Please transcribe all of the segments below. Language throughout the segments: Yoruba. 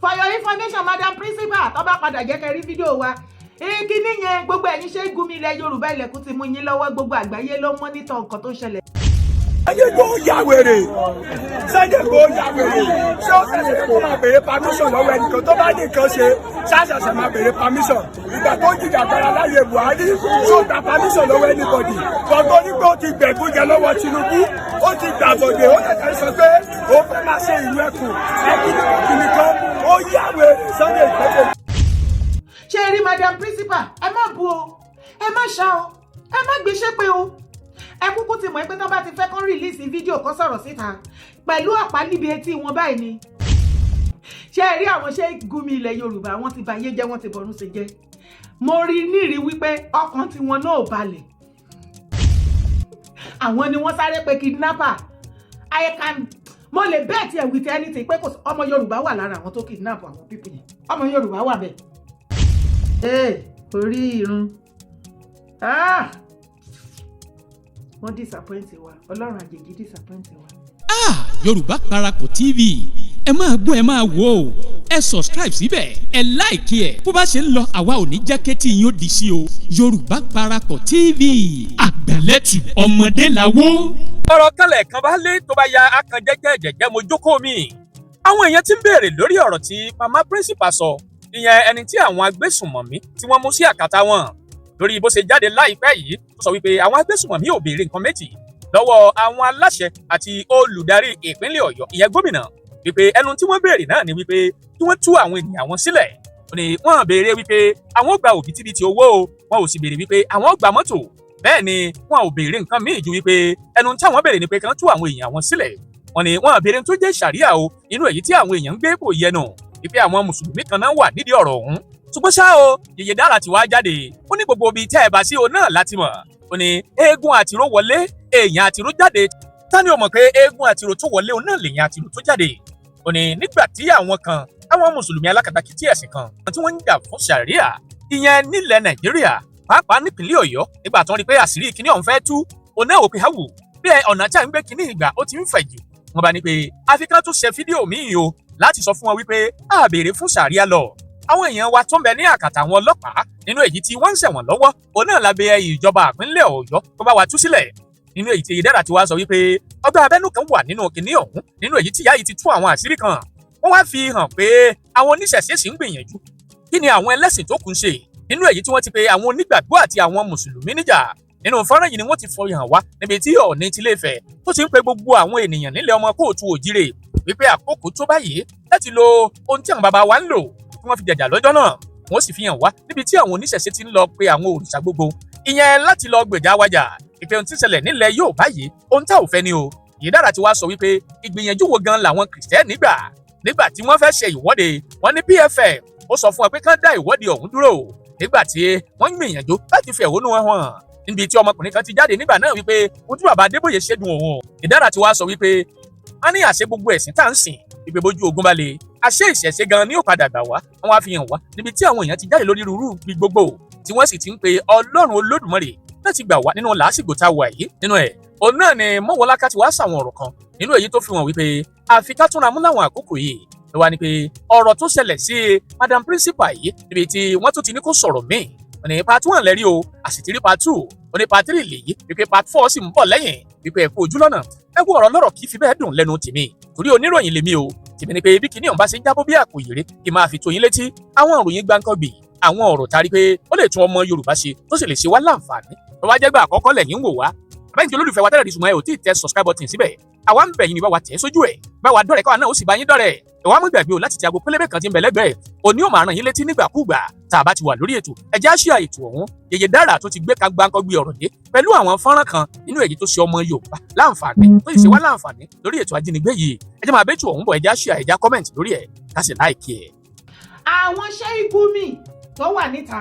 For your information, madam principal, tó bá padà jẹ́ kẹ́ rí fídíò wa kíní yẹn, gbogbo ẹ̀yin ṣe Gumi ilẹ̀ Yorùbá, ilẹ̀kùn ti mú yín lọ́wọ́. Gbogbo àgbáyé ló monitor nǹkan tó ṣẹlẹ̀. Sunday Igboho ya wèrè. Sunday Igboho ya wèrè. Ṣé ó ṣẹ̀ṣẹ̀ kó máa béèrè permission lọ́wọ́ ẹnìkan tó bá ní nǹkan ṣe? Ṣáṣẹ̀ṣẹ̀ máa béèrè permission? Ìgbà tó ń jìjàgbara láyé Buhari, ṣó gba permission lọ́wọ́ anybody? Gbọ̀ngàn ní pé ó ti gbẹ̀gúnjẹ lọ́wọ́ Tinubu, ó ti gbàbọ̀dé, ó ṣẹ̀ṣẹ̀ sọ pé ó fẹ́ máa ṣe ìlú ẹkùn ẹkùn kan. Ó ya wèrè, Sunday Igboho. Ṣé rí madam principal, ẹ má bu o, ẹ má ṣá o, ẹ má gbéṣẹ́ pé o. Ẹ kúkú ti mọ̀ pé tó bá ti fẹ́ kán release fídíò kan, sọ̀rọ̀ síta pẹ̀lú ọ̀pá níbi etí wọn báyìí ni. Ṣé ẹ rí àwọn ṣé Gumi ilẹ̀ Yorùbá, wọ́n ti bayé jẹ́, wọ́n ti bọ̀rún ṣe jẹ́. Mo rí nírí wípé ọkàn tiwọn náà ò balẹ̀. Àwọn ni wọ́n sáré pé kidnapper. I can, mo lè bet ẹ̀ with anything pé kò ọmọ Yorùbá wà lára àwọn tó kidnap àwọn people yẹn. Ọmọ Yorùbá wà bẹ́ẹ̀. Ee, orí irun, ah, wọ́n disappoint wa. Ọlọ́run àjèjì disappoint wa. Ah, Yorùbá Parapọ̀ TV, ẹ máa gbọ́, ẹ máa wò ó. Ẹ subscribe síbẹ̀, ẹ like ẹ̀. Bó bá ṣe ń lọ, àwa ò ní jẹ́ kétí yín ó di sí o. Yorùbá Parapọ̀ TV, àgbàlẹ́tù ọmọdé làwọ́. Ọ̀rọ̀ kanlẹ̀ kan bá lé tó bá ya akàn jẹ́jẹ́ jẹ́jẹ́ mo jókòó mi. Àwọn èèyàn ti ń béèrè lórí ọ̀rọ̀ tí mama principal sọ, ìyẹn ẹni tí àwọn agbésùnmọ̀mí tí wọ́n mú sí àkàtà wọn, lórí bó ṣe jáde láìpẹ́ yìí tó sọ wípé àwọn agbésùnmọ̀mí ò béèrè nǹkan méjì lọ́wọ́ àwọn aláṣẹ àti olùdarí ìpínlẹ̀ Ọ̀yọ́, ìyẹn gómìnà, wípé ẹnu tí wọ́n béèrè náà ni wípé kí wọ́n tú àwọn ènìyàn wọn sílẹ̀. Ó ní wọ́n béèrè wípé àwọn ó gba òbítíbitì owó o, wọn ò sì béèrè wípé àwọn ó gba mọ́tò. Bẹ́ẹ̀ ni wọn ò béèrè nǹkan míì ju wípé ẹnu táwọn béèrè ni pé kí wọ́n tú àwọn èèyàn wọn sílẹ̀. Wọ́n ní wọ́n béèrè tó jẹ́ ṣàríà o, inú èyí tí àwọn èèyàn ń gbé kò yẹnu, wípé àwọn mùsùlùmí kan náà wà nídìí ọ̀rọ̀ ọ̀hún. Ṣùgbọ́n ṣá o, Yèyé Dára ti wá jáde, ó ní gbogbo ibi tẹ́ ẹ bá sí o náà láti mọ̀. Ó ní eégún àtìró wọlé, èèyàn àtìró jáde. Tani ó mọ̀ pé eégún àtìró tó wọlé òun náà lèèyàn àtìró tó jáde? Ó ní nígbà tí àwọn kan, àwọn mùsùlùmí alákatakítí ẹ̀sìn kan tí wọ́n ń jà fún ṣàríà, ìyẹn nílẹ̀ Nàìjíríà, pàápàá nípìnlẹ̀ Ọ̀yọ́, nígbà tó ń rí pé àṣírí kíní ọ̀hún fẹ́ tú, òun náà ò pé háwù bí ọ̀nà tí à ń gbé kíní ìgbà ó ti ń fẹ̀ jù. Wọ́n bá ní pé àfikún tó ṣe fídíò míì o láti sọ fún wọn wípé a béèrè fún ṣàríà lọ. Àwọn èèyàn wa tó ń bẹ ní àkàtà àwọn ọlọ́pàá, nínú èyí tí wọ́n ń ṣẹ̀wọ̀n lọ́wọ́, òun náà lábẹ́ ìjọba ìpínlẹ̀ Ọ̀yọ́ tó bá wa tú sílẹ̀. Nínú èyí tí Yèyé Dára ti wá sọ wípé ọgbà abẹ́nú kan wà nínú kinní ọ̀hún, nínú èyí tí ìyá yìí ti tú àwọn àṣírí kan, wọ́n wá fi hàn pé àwọn oníṣẹ̀ṣe sì ń gbìyànjú. Kí ni àwọn ẹlẹ́sìn tó kù ń ṣe? Nínú èyí tí wọ́n ti pe àwọn onígbàgbọ́ àti àwọn mùsùlùmí níjà. Nínú fọ́nrán yìí ni wọ́n ti fi hàn wá níbi tí Ọọ̀ni tilé Ifẹ̀ tó ti ń pe gbogbo àwọn ènìyàn nílẹ̀ ọmọ kóòtù òjìrè wípé àkókò tó báyìí láti lo ohun tí àwọn bàbá wa ń lò tí wọ́n fi jàjà lọ́jọ́ náà. Wọ́n sì fi hàn wá níbi tí àwọn oníṣẹ̀ṣe ti ń lọ pe àwọn òrìṣà gbogbo, ìyẹn láti lọ gbèjà wájà ìpè ohun tí ń ṣẹlẹ̀ nílẹ̀ yóò báyìí, ohun tá ò fẹ́ ni o. Yèyé Dára ti wá sọ wípé ìgbìyànjú wo gan làwọn kìrìsìtẹ́nì gbà nígbà tí wọ́n fẹ́ ṣe ìwọ́de? Wọ́n ní PFN ó sọ fún wọn pé kán dá ìwọ́de ọ̀hún dúró nígbà tí wọ́n ń gbìyànjú láti fi ẹ̀hónú wọn hàn, níbi tí ọmọkùnrin kan ti jáde nígbà náà wípé ohun tí bàbá Adébóyè ṣe dùn òun. Yèyé Dára ti wá sọ wípé wọ́n ní àṣẹ gbogbo ẹ̀sìn tá à ń sìn ìpè bójú ogun bá le, àṣẹ ìṣẹ̀ṣe gan ni ó padà gbà wá. Wọ́n wá fi hàn wá níbi tí àwọn èèyàn ti jáde lórí rúurú bí gbogbo, tí wọ́n sì ti ń pe Ọlọ́run Olódùmarè láti gbà wá nínú làásìgbò tá a wà yìí. Nínú ẹ̀ òun náà ni Mọ́wọ́láká ti wá sàwọn ọ̀rọ̀ kan nínú èyí tó fi hàn wípé àfi ká túnra mú láwọn àkókò yìí ló wá ní pé ọ̀rọ̀ tó ṣẹlẹ̀ sí madam principal yìí, níbi tí wọ́n tún ti ní kó sọ̀rọ̀ míì. Wọ́n ní part one lẹ́rí o, àsìtírí part two, wọ́n ní part three lèyí, wípé part four sì ń bọ̀ lẹ́yìn, wípé ẹ kú ojú lọ́nà. Ẹ kú ọ̀rọ̀ lọ́rọ̀ kì í fi bẹ́ẹ̀ dùn lẹ́nu tèmi, torí oníròyìn lèmi o. Tèmi ni pé bí kinní ọ̀hún bá ṣe ń jábọ́ bí àpò ìrè, kí n máa fi tó yín létí àwọn ìròyìn gbáǹkọ́gbì, àwọn ọ̀rọ̀ tari pé ó lè tún ọmọ Yorùbá ṣe, tó sì lè ṣe wá láǹfààní. Tó bá jẹ́ gbà àkọ́kọ́ lẹ́yìn ń wò wá, àbẹ́yìn tí olólùfẹ́ wa tẹ́lẹ̀ rí, ṣùgbọ́n ẹ ò tí ì tẹ subscribe button síbẹ̀, àwa ń bẹ̀ yín ní bá wa tẹ̀ sójú ẹ̀, bá wa dọ́rẹ̀, káwa náà ó sì bá yín dọ́rẹ̀. Ẹ wá mú gbàgbé o láti ti aago pélébé kan tí ń bẹ lẹ́gbẹ̀ẹ́ òní, ó máa ràn yín létí nígbàkúùgbà tá a bá ti wà lórí ètò. Ẹ jẹ́ á share ètò ọ̀hún. Yèyé Dára tó ti gbé ka gbáǹkọ́gbé ọ̀rọ̀ dé pẹ̀lú àwọn fọ́nrán kan nínú èyí tó ṣe ọmọ Yorùbá láǹfààní, tó sì ṣe wá láǹfààní lórí ètò ajínigbé yìí. Ẹ jẹ́ máa bẹ́tù ọ̀hún bọ̀. Ẹ jẹ́ á share, ẹ jẹ́ á comment lórí ẹ̀, ká sì like ẹ̀. Àwọn Sheikh Gumi tó wà níta,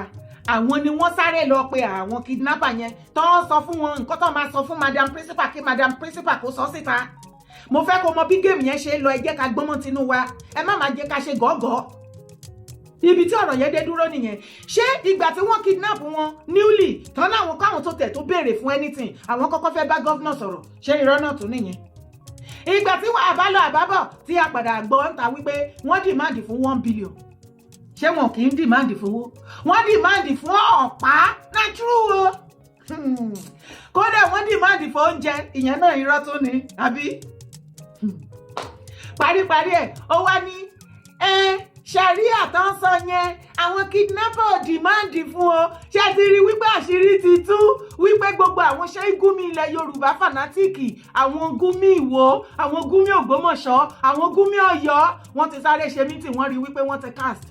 àwọn ni wọ́n sáré lọ pe àwọn kidnapper yẹn tó ń sọ fún wọn nǹkan tó máa sọ fún madam principal, kí madam principal kó sọ síta. Mo fẹ́ kó mọ bí game yẹn ṣe ń lọ. Ẹ jẹ́ ká gbọ́mọ̀ tinú wa, ẹ má máa jẹ́ ká ṣe gọ́gọ́. Ibi tí ọ̀rọ̀ yẹn dé dúró nìyẹn. Ṣé ìgbà tí wọ́n kidnap wọn newly tán láwọn káwọn tó tẹ̀ tó béèrè fún anything, àwọn kọ́kọ́ fẹ́ bá governor sọ̀rọ̀? Ṣé irọ́ náà tún nìyẹn? Ìgbà tí wọ́n àbálọ àbábọ̀ tí a padà gbọ́ ń ta wípé wọ́n demand fún 1 billion. Ṣé wọn kì í demand fowó? Wọ́n demand fún ọ̀pá, na true o. Kódà wọ́n demand fún oúnjẹ, ìyẹn náà irọ́ tún ni, àbí? Paríparí ẹ̀, ó wá ní ẹ ṣàríà tó ń sọ yẹn, àwọn kidnapper ò demand fún o. Ṣé ti rí wípé àṣírí ti tú wípé gbogbo àwọn ṣé Gúmi ilẹ̀ Yorùbá fanatic, àwọn Gúmi Ìwó, àwọn Gúmi Ògbómọ̀ṣọ́, àwọn Gúmi Ọ̀yọ́, wọ́n ti sáré ṣe meeting, wọ́n rí wípé wọ́n ti cast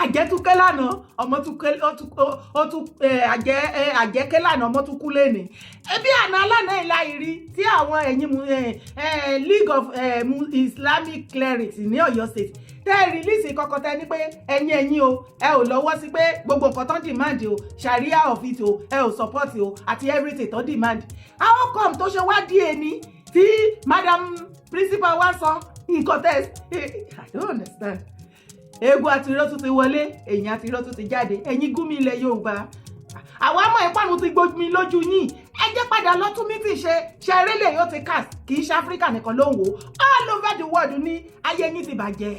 àjẹtúkẹ́ lánàá, ọmọ tún ké, ó tún àjẹ àjẹkẹ́ lánàá, ọmọ tún kú lẹ́nìí. Ebi àná alánà ìlà ìrí tí àwọn ẹ̀yìn League of Islamic Clerics ní Ọ̀yọ́ State tẹ́ ẹ release kọ́kọ́, tẹ́ ní pé ẹ̀yin o, ẹ ò lọ́wọ́ sí pé gbogbo nǹkan tó ń demand o, sharia of it o, ẹ ò support o, àti everything tó demand. How come tó ṣe wá di ẹni tí madam principal wá sọ nǹkan tẹ́? I don't understand. Eégún àti irọ́ tún ti wọlé, èyàn àti irọ́ tún ti jáde. Ẹ̀yin Gúmi ilẹ̀ Yorùbá, àwa mọ̀ ìpanu ti gbomi lójú yín. Ẹ jẹ́ padà lọ tún mí ti ṣe ṣeré lè yóò ti cast. Kì í ṣe Áfíríkà nìkan ló ń wò ó, all over the world ní ayé yín ti bàjẹ́,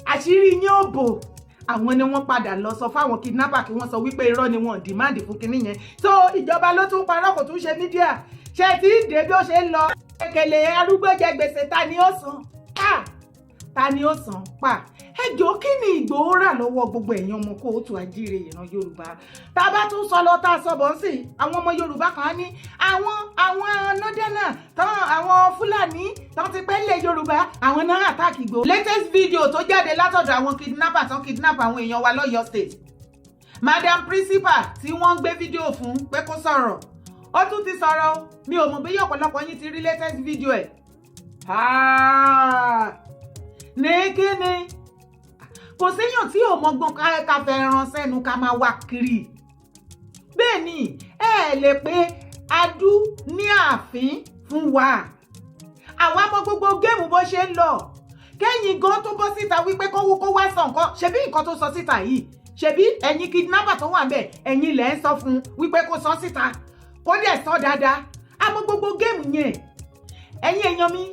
àṣírí yín ò bò. Àwọn ni wọ́n padà lọ sọ fáwọn kidnapper kí wọ́n sọ wípé irọ́ ni, wọ́n demand fún kinní yẹn. So ìjọba ló tún parọ́, kò tún ṣe media ṣe tí ń dé bí ó ṣe ń lọ. Kẹlẹ arúgbó jẹ gbèsè, ta ni ó san pa? Ta ni ó san pa? Ẹ jọ̀ọ́, kí ni Ìgbòho rà lọ́wọ́ gbogbo ẹ̀yin ọmọ kóòtù àjíire ìran Yorùbá? Tá a bá tún sọ lọ, tá a sọ bọ̀ ń sìn, àwọn ọmọ Yorùbá kan á ní àwọn nọ́dẹ́nà tán, àwọn Fúlàní tán ti pẹ́ lẹ̀ Yorùbá, àwọn náà attack Ìgbòho. Latest video tó jáde látọ̀dọ̀ àwọn kidnapper tán kidnap àwọn èèyàn wa lọ́yọ̀ọ́ State, madam principal tí wọ́n ń gbé fídíò fún pé kó sọ̀rọ̀, ó tún ti sọ̀rọ̀. Mi ò mọ̀ bí ọ̀pọ̀lọpọ̀ yín ti rí latest video ẹ̀. Ní kíni, kò séèyàn tí ò mọgbọ́n ká fẹ́ ran sẹ́nu ká máa wá kiri. Bẹ́ẹ̀ ni ẹ lè pé adú ní ààfin fún wa. Àwa mọ gbogbo game bó ṣe ń lọ. Kẹ́yìn gan tó bọ́ síta wípé kówó kó wá sọ nǹkan, ṣebí nǹkan tó sọ síta yìí, ṣebí ẹ̀yin kidnapper tó wà ńbẹ̀, ẹ̀yin lẹ̀ ń sọ fún wípé kó sọ síta, kó dẹ̀ sọ dáadáa. Àmọ́ gbogbo game yẹn, ẹ̀yin èèyàn mi,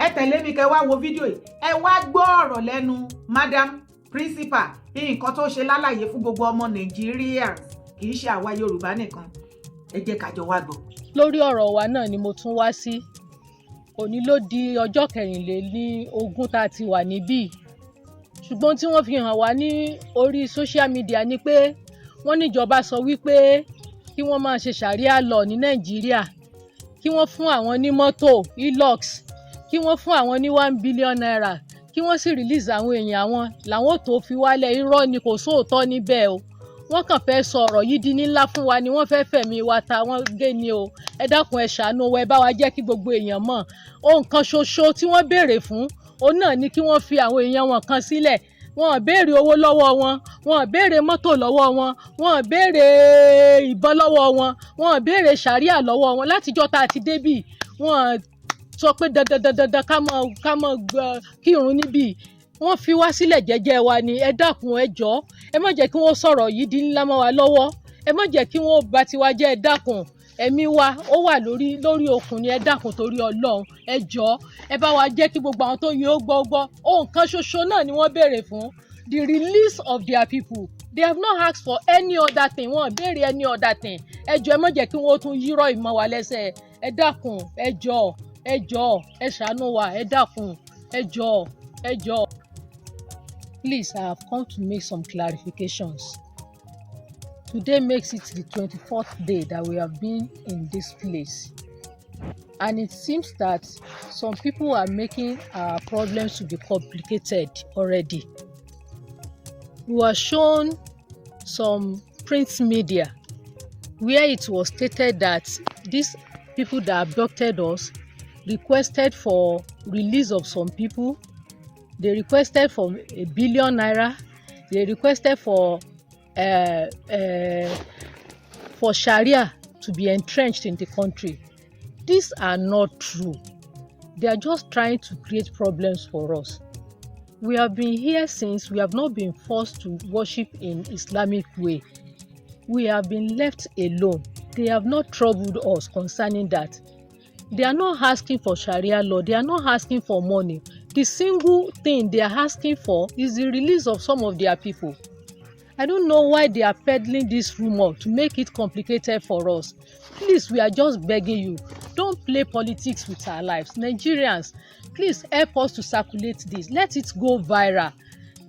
ẹ tẹ̀lé mi kẹ́ wá wo fídíò yìí, ẹ wá gbọ́ ọ̀rọ̀ lẹ́nu madam principal, nǹkan tó ṣe lálàyé fún gbogbo ọmọ Nàìjíríà, kì í ṣe àwa Yorùbá nìkan. Ẹ jẹ́ ká jọ wá gbọ́. Lórí ọ̀rọ̀ wa náà ni mo tún wá sí. Òní ló di ọjọ́ 24 tá a ti wà níbí, ṣùgbọ́n tí wọ́n fi hàn wá ní orí social media ni pé wọ́n níjọba sọ wípé kí wọ́n máa ṣe sharia law ní Nàìjíríà, kí wọ́n fún àwọn ní mọ́tò Hilux, kí wọ́n fún àwọn ní ₦1 billion, kí wọ́n sì release àwọn èèyàn àwọn làwọn ò tó fi wálẹ̀. Irọ́ ni, kò sóòótọ́ níbẹ̀ o. Wọ́n kàn fẹ́ sọ ọ̀rọ̀ yìí di ńlá fún wa ni, wọ́n fẹ́ fẹ̀mí wa ta wọ́n gé ni o. Ẹ dákun, ẹ ṣàánú wa, ẹ bá wa jẹ́ kí gbogbo èèyàn mọ̀. Ohun kan ṣoṣo tí wọ́n béèrè fún òun náà ni kí wọ́n fi àwọn èèyàn wọn kan sílẹ̀. Wọn ò béèrè owó lọ́wọ́ wọn, wọn ò béèrè mọ́tò lọ́wọ́ wọn, wọn ò béèrè ìbọn lọ́wọ́ wọn, wọn ò béèrè sàríà lọ́wọ́ wọn. Látijọ́ tá a ti débì, wọn sọ pé dandan dandan dandan ká mọ kírun níbí. Wọ́n fi wá sílẹ̀ jẹ́jẹ́ wa ni. Ẹ dákun, ẹ jọ̀ọ́, ẹ má jẹ́ kí wọ́n sọ̀rọ̀ yìí di ńlá mọ́ wa lọ́wọ́. Ẹ má jẹ́ kí wọ́n bà tiwa jẹ́. Ẹ dákun, ẹ̀mí wa ó wà lórí okùn ni. Ẹ dákun, torí Ọlọ́run, ẹ jọ̀ọ́, ẹ bá wa jẹ́ kí gbogbo àwọn tó yẹ ó gbọ́ gbọ́. Ohun kan ṣoṣo náà ni wọ́n béèrè fún: the release of their people. They have not asked for any other thing. Wọ́n béèrè any other thing. Ẹ jọ̀ọ́, ẹ má jẹ́ kí wọ́n tún yírọ̀ ìmọ̀ wa lẹ́sẹ̀. Ẹ dákun, ẹ jọ̀ọ́, ẹ jọ̀ọ́, ẹ ṣàánú wa. Ẹ dákun, ẹ jọ̀ọ́, ẹ jọ̀ọ́. Please, I have come to make some clarifications. Today makes it the 24th day that we have been in this place. And it seems that some people are making our problems to be complicated already. We were shown some print media where it was stated that these people that abducted us requested for release of some people. They requested for ₦1 billion. They requested for Sharia to be entrenched in the country. These are not true. They are just trying to create problems for us. We have been here since. We have not been forced to worship in Islamic way. We have been left alone. They have not troubled us concerning that. They are not asking for Sharia law. They are not asking for money. The single thing they are asking for is the release of some of their people. I don't know why they are peddling this rumor to make it complicated for us. Please, we are just begging you, don't play politics with our lives. Nigerians, please help us to circulate this. Let it go viral.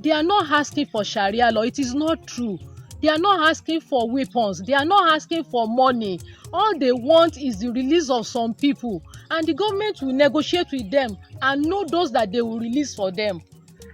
They are not asking for Sharia law. It is not true. They are not asking for weapons. They are not asking for money. All they want is the release of some people, and the government will negotiate with them and know those that they will release for them.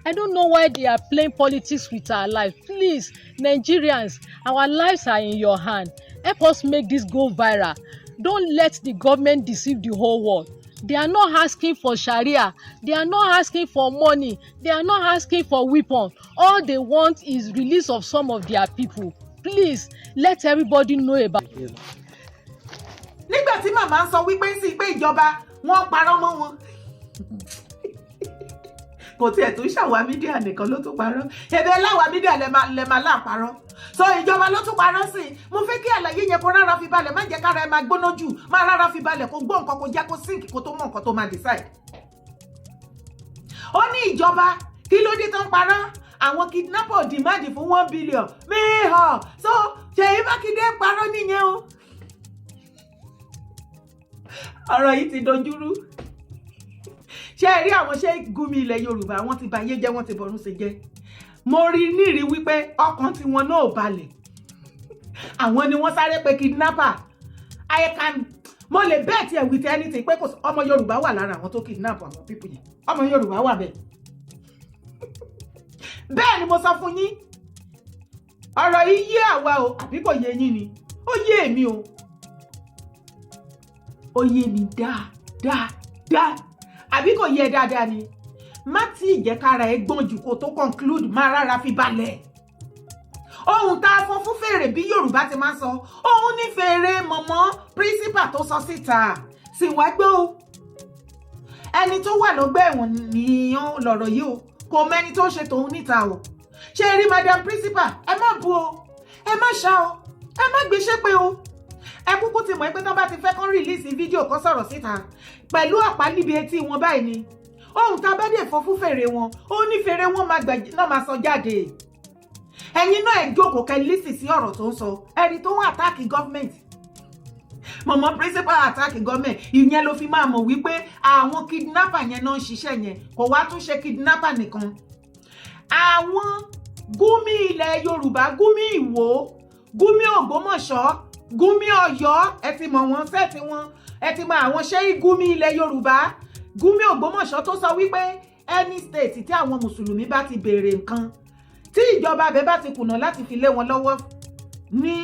I don't know why they are playing politics with our life. Please, Nigerians, our lives are in your hand. Help us make this go viral. Don't let the government deceive the whole world. They are not asking for Sharia. They are not asking for money. They are not asking for weapons. All they want is release of some of their people. Please, let everybody know about. Nígbà tí màmá ń sọ wípé sí pé ìjọba wọn parọ́ mọ́ wọn, kò tiẹ̀ tún ṣàwa media nìkan ló tún parọ́. Ẹ̀bẹ̀ láwa media lẹ máa láàparọ́ so ìjọba ló tún parọ́ sí i. Mo fẹ́ kí àlàyé yẹn kó rárá fi balẹ̀. Má jẹ́ kára ẹ máa gbóná jù. Má rárá fi balẹ̀, kó gbọ́ nǹkan, kó jẹ́ kó sink, kó tó mọ̀ nǹkan tó máa decide. Ó ní ìjọba, kí ló dé tó ń parọ́? Àwọn kidnapper demand fún 1 billion mihàn. So Ṣèyí Mákindé ń parọ́ nìyẹn o. Ọ̀rọ̀ yìí ti dojúrú. Ṣé ẹ rí àwọn ṣé Gumi ilẹ̀ Yorùbá, wọ́n ti bà ayé jẹ́, wọ́n ti bọ̀rún ṣe jẹ́. Mo rí nírí wípé ọkàn tiwọn náà ò balẹ̀. Àwọn ni wọ́n sáré pé kidnapper. I can, mo lè bet ẹ̀ with anything pé kò ọmọ Yorùbá wà lára àwọn tó kidnap àwọn people yẹn. Ọmọ Yorùbá wà bẹ́ẹ̀. Bẹ́ẹ̀ ni mo sọ fún yín. Ọ̀rọ̀ yìí yé àwa o, àbí kò yé yín ni? Ó yé èmi o, ó yé mi dáadáa, àbí kò yé dáadáa ni? Má tí ì jẹ́ kára ẹ gbọ́n jù kó tó conclude. Má rárá fi balẹ̀. Ohun tá a fọn fún fèrè, bí Yorùbá ti máa ń sọ, òun ní fèrè mọ̀mọ́ principal tó sọ síta sì wá gbọ́ o. Ẹni tó wà lọ́gbà ẹ̀wọ̀n nìyẹn lọ̀rọ̀ yìí o, kò mẹ́ni tó ń ṣe tòun níta o. Ṣé rí madam principal, ẹ má bu o, ẹ má ṣá o, ẹ má gbéṣẹ́ pé o. Ẹ kúkú ti mọ̀ pé tán bá ti fẹ́ kán release fídíò kan sọ̀rọ̀ síta pẹ̀lú ọ̀pá níbi etí wọn báyìí ni. Ohun tá a bá dé fọ́ fún fèrè wọn, ó ní fèrè wọn máa gbà náà máa sọ jáde. Ẹ̀yin náà, ẹ jókòó kẹ́ listen sí ọ̀rọ̀ tó ń sọ. Ẹni tó ń attack government, mọ̀mọ́ principal attack government, ìyẹn ló fi máa mọ̀ wípé àwọn kidnapper yẹn náà ń ṣiṣẹ́ yẹn. Kò wá tún ṣe kidnapper nìkan, àwọn Gúmi ilẹ̀ Yorùbá, Gúmi Ìwó, Gúmi Ògbómọ̀ṣọ́, Gúmi Ọ̀yọ́, ẹ ti mọ̀ wọ́n set wọn. Ẹ ti mọ àwọn ṣé Gúmi ilẹ̀ Yorùbá, Gúmi Ògbómọ̀ṣọ́ tó sọ wípé any state tí àwọn mùsùlùmí bá ti béèrè nǹkan, tí ìjọba abẹ bá ti kùnà láti fi lé wọn lọ́wọ́ ní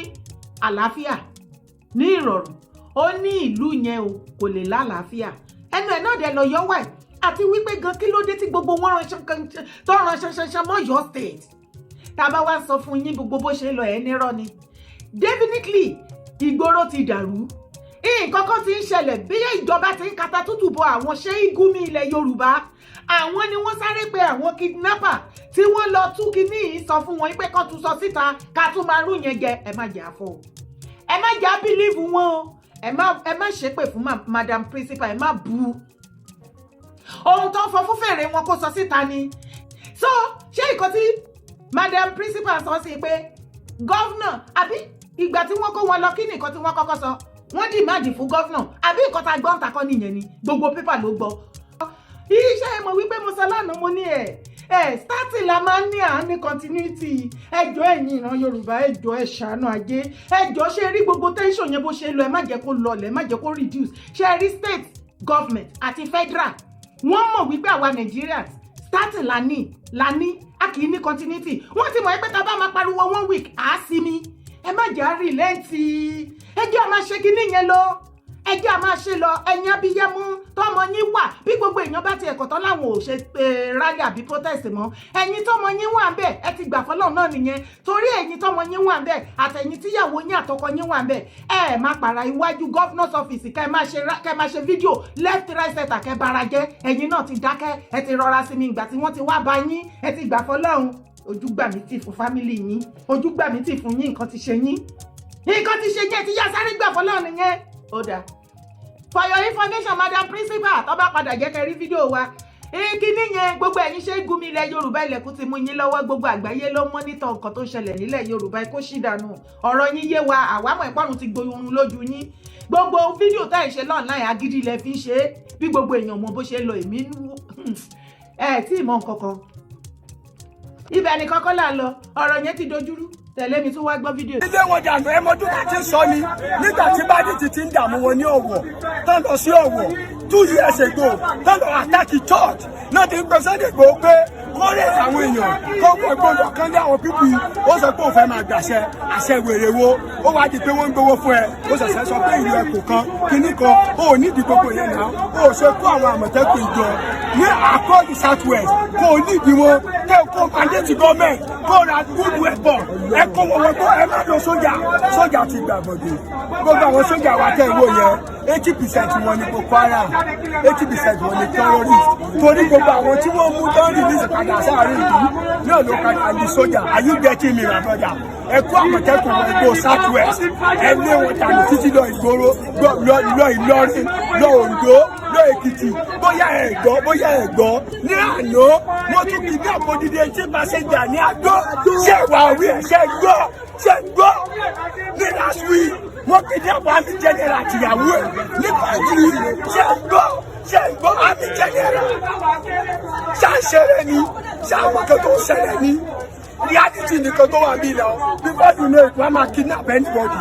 àlàáfíà, ní ìrọ̀rùn, ó ní ìlú yẹn o kò lè lálàáfíà. Ẹnu ẹ̀ náà dẹ̀ lọ yọ wáì. Àti wípé gan, kí ló dé tí gbogbo wọn tó ran ṣanṣanṣan mọ́ Ọ̀yọ́ State? Tá a bá wá sọ fún yín gbogbo bó ṣe lọ, ẹ̀ nírọ́ ni. Definitely, ìgboro ti dàrú, nǹkan kan ti ń ṣẹlẹ̀. Bí ìjọba ti ń kata tútù bọ àwọn ṣé Gumi ilẹ̀ Yorùbá, àwọn ni wọ́n sáré pé àwọn kidnapper tí wọ́n lọ tú kinní yìí sọ fún wọn pé kán tún sọ síta, ká tún máa rú yẹn jẹ. Ẹ má jẹ́ àfọ o, ẹ má jẹ́ believe wọn o. Ẹ má ṣépè fún madam principal, ẹ má bu. Ohun tó ń fọ fún fèrè wọn kó sọ síta ni. So ṣé nǹkan tí madam principal sọ sí pé governor, àbí ìgbà tí wọ́n kó wọn lọ, kí ni nǹkan tí wọ́n kọ́kọ́ sọ? Wọ́n demand fún governor, àbí nǹkan tá a gbọ́ ń takọ́ nìyẹn ni? Gbogbo paper ló gbọ́. Iṣẹ́ ẹ mọ̀ wípé mo sọ lánàá, mo ní ẹ starting la máa ń ní, à ń ní continuity. Ẹjọ́, ẹ̀yin ìran Yorùbá, ẹjọ́, ẹ ṣàánú ajé. Ẹjọ́, ṣe rí gbogbo tension yẹn bó ṣe lọ, ẹ má jẹ́ kó lọlẹ̀, ẹ má jẹ́ kó reduce. Ṣe rí state government àti federal, wọ́n mọ̀ wípé àwa Nigerians, starting la ní, a kì í ní continuity. Wọ́n ti mọ̀ pé tá a bá máa pariwo one week, à á sinmi. Ẹ má jẹ́ à relent, ẹ jẹ́ à máa ṣe kinní yẹn lọ, ẹ jẹ́ à máa ṣe lọ. Ẹ̀yin abiyamọ tọmọ yín wà, bí gbogbo èèyàn bá ti ẹ̀kọ́ tán láwọn ò ṣe rally àbí protest mọ́, ẹ̀yin tọmọ yín wà ń bẹ̀, ẹ ti gbà fọlọ́run náà nìyẹn. Torí ẹ̀yin tọmọ yín wà ń bẹ̀, àtẹ̀yin tíyàwó yín àtọkọ yín wà ń bẹ̀, ẹ má pàrà iwájú governor's office, kẹ́ máa ṣe fídíò left, right, center, kẹ́ bara jẹ́. Ẹ̀yin náà ti dákẹ́, ẹ ti rọra sí mi. Ìgbà tí wọ́n ti wá bá yín, ẹ ti gbà fọlọ́run. Ojú gbà mí tì fún family yín, ojú gbà mí tì fún yín. Nǹkan ti ṣe yín. Nǹkan ti ṣe jẹ́ ti yá sáré gbà fọlọ́ nìyẹn. Ó dáa, for your information, madam principal, tó bá padà jẹ́ kẹ́ rí fídíò wa kíní yẹn, gbogbo ẹ̀yin ṣe gúnmi ilẹ̀ Yorùbá, ilẹ̀kùn ti mú yín lọ́wọ́. Gbogbo àgbáyé ló monitor nǹkan tó ń ṣẹlẹ̀ nílẹ̀ Yorùbá. Kó ṣì dànù, ọ̀rọ̀ yín yé wa. Àwámọ̀ ìpọ́nrún ti gboyún lójú yín. Gbogbo fídíò tá ẹ̀ ṣe online, agídí ilẹ̀ fi ń ṣe é. Bí gbogbo èèyàn mọ bó ṣe ń lọ, èmi ẹ̀ tí ì mọ nǹkan kan. Ibẹ̀ nìkan kọ́ là ń lọ. Ọ̀rọ̀ yẹn ti dojúrú. Tẹ̀lé mi, tún wá gbọ́ fídíò. Ilé wọn dànù. Ẹ mọdún tá ti sọ ni nígbà tí bandit ti ń dààmú wọn ní Ọ̀wọ̀, tán lọ sí Ọ̀wọ̀ 2 years ago, tán lọ attack church náà, ti ń pè Sunday Igboho pé kó rẹ̀ àwọn èèyàn kó wọ gbọ́dọ̀ kán lé àwọn people. Ó sọ pé òun fẹ́ máa gbàṣẹ àṣẹ wèrè wo. Ó wá di pé wọ́n ń gbowó fún ẹ, ó ṣẹ̀ṣẹ̀ sọ pé ìlú ẹkùn kan kínní kan ó nídìí gbogbo yẹn náà. Ó ṣe kó àwọn Àmọ̀tẹ́kùn ìjọ ní across the South West, kó o nídìí wọn, kó o mandate government kó o ra good weapon, ẹ kó wọn wọ́n kó ẹ má lọ sójà. Sójà ti gbàgbọ́dé. Gbogbo àwọn sójà wa tẹ̀ wò yẹn, 80% wọn ni Boko Haram, 80% wọn ni terrorist, torí gbogbo àwọn tí wọ́n mú tán release padà sáàrin ìlú náà ló padà di sójà. Are you getting me, my brother? Ẹ kó Àmọ̀tẹ́kùn wọn igbó South West, ẹ lé wọn dànù títí lọ ìgboro, lọ Ìlọrin, lọ Oǹdó, lọ Èkìtì. Bóyá ẹ gbọ́, bóyá ẹ gbọ́, ní àná wọ́n tún kì í ní àpòdìdì etí passenger ní Adó. Ṣé ìwà orí ẹ̀? Ṣe gbọ́? Ṣe gbọ́? Ní last week, wọ́n kidnap army general àtìyàwó ẹ̀ ní Kọ́ńtì. Ṣe gbọ́? Ṣe gbọ́? Army general. Ṣàṣẹrẹ ni ṣàwọn kan tó ń ṣẹlẹ̀ ní reality nìkan tó wà bí lọ. Before you know it, wọ́n máa kidnap anybody.